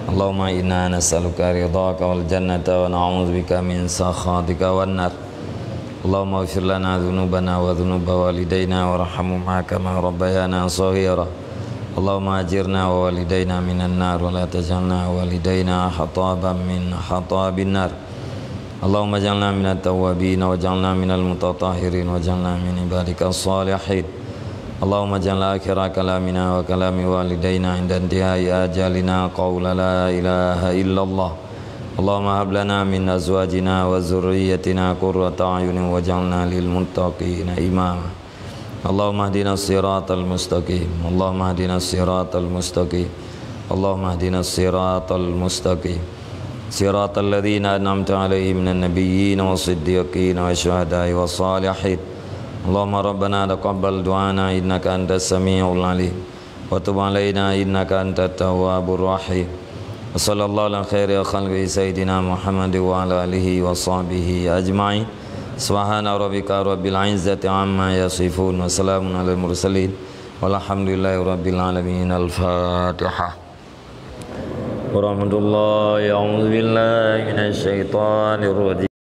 Allahumma inna nas'aluka ridhaka wal jannata wa na'udzubika min sakhatika wan nar. Allahumma ighfir lana dzunubana wa dzunuba walidaina warhamhuma kama rabbayana shaghira. Allahumma ajirna wa walidaina minan nar wa la taj'alna wa walidaina hataban min hatabin nar. Allahumma ij'alna minat tawwabin waj'alna minal mutatahhirin waj'alna min ibadikas shalihin. Allahumma ij'al akhira kalamina wa kalami walidaina 'inda intihai ajalina qaula la ilaha illallah. Allahumma hab lana min azwajina wa dzurriyyatina qurrata a'yunin waj'alna lil muttaqina imama. Allahumma ihdinas siratal mustaqim. Allahumma ihdinas siratal mustaqim. Allahumma ihdinas siratal mustaqim. Siratal ladzina an'amta 'alaihim minan nabiyyin was siddiqin wasyuhada'i was shalihin. Allahumma rabbana taqabbal du'ana innaka antas samiul alim. Wa tub 'alaina innaka antat tawwabur rahim. Wa sallallahu ala khairi khalqihi sayyidina Muhammad wa ala alihi wa sahbihi ajma'in. Subhana rabbika rabbil izzati amma yasifun. Wa salamun alal mursalin. Walhamdulillahi rabbil alamin. Al-Fatihah. Warahmatullahi, a'udzubillahi minasyaitonirrajim.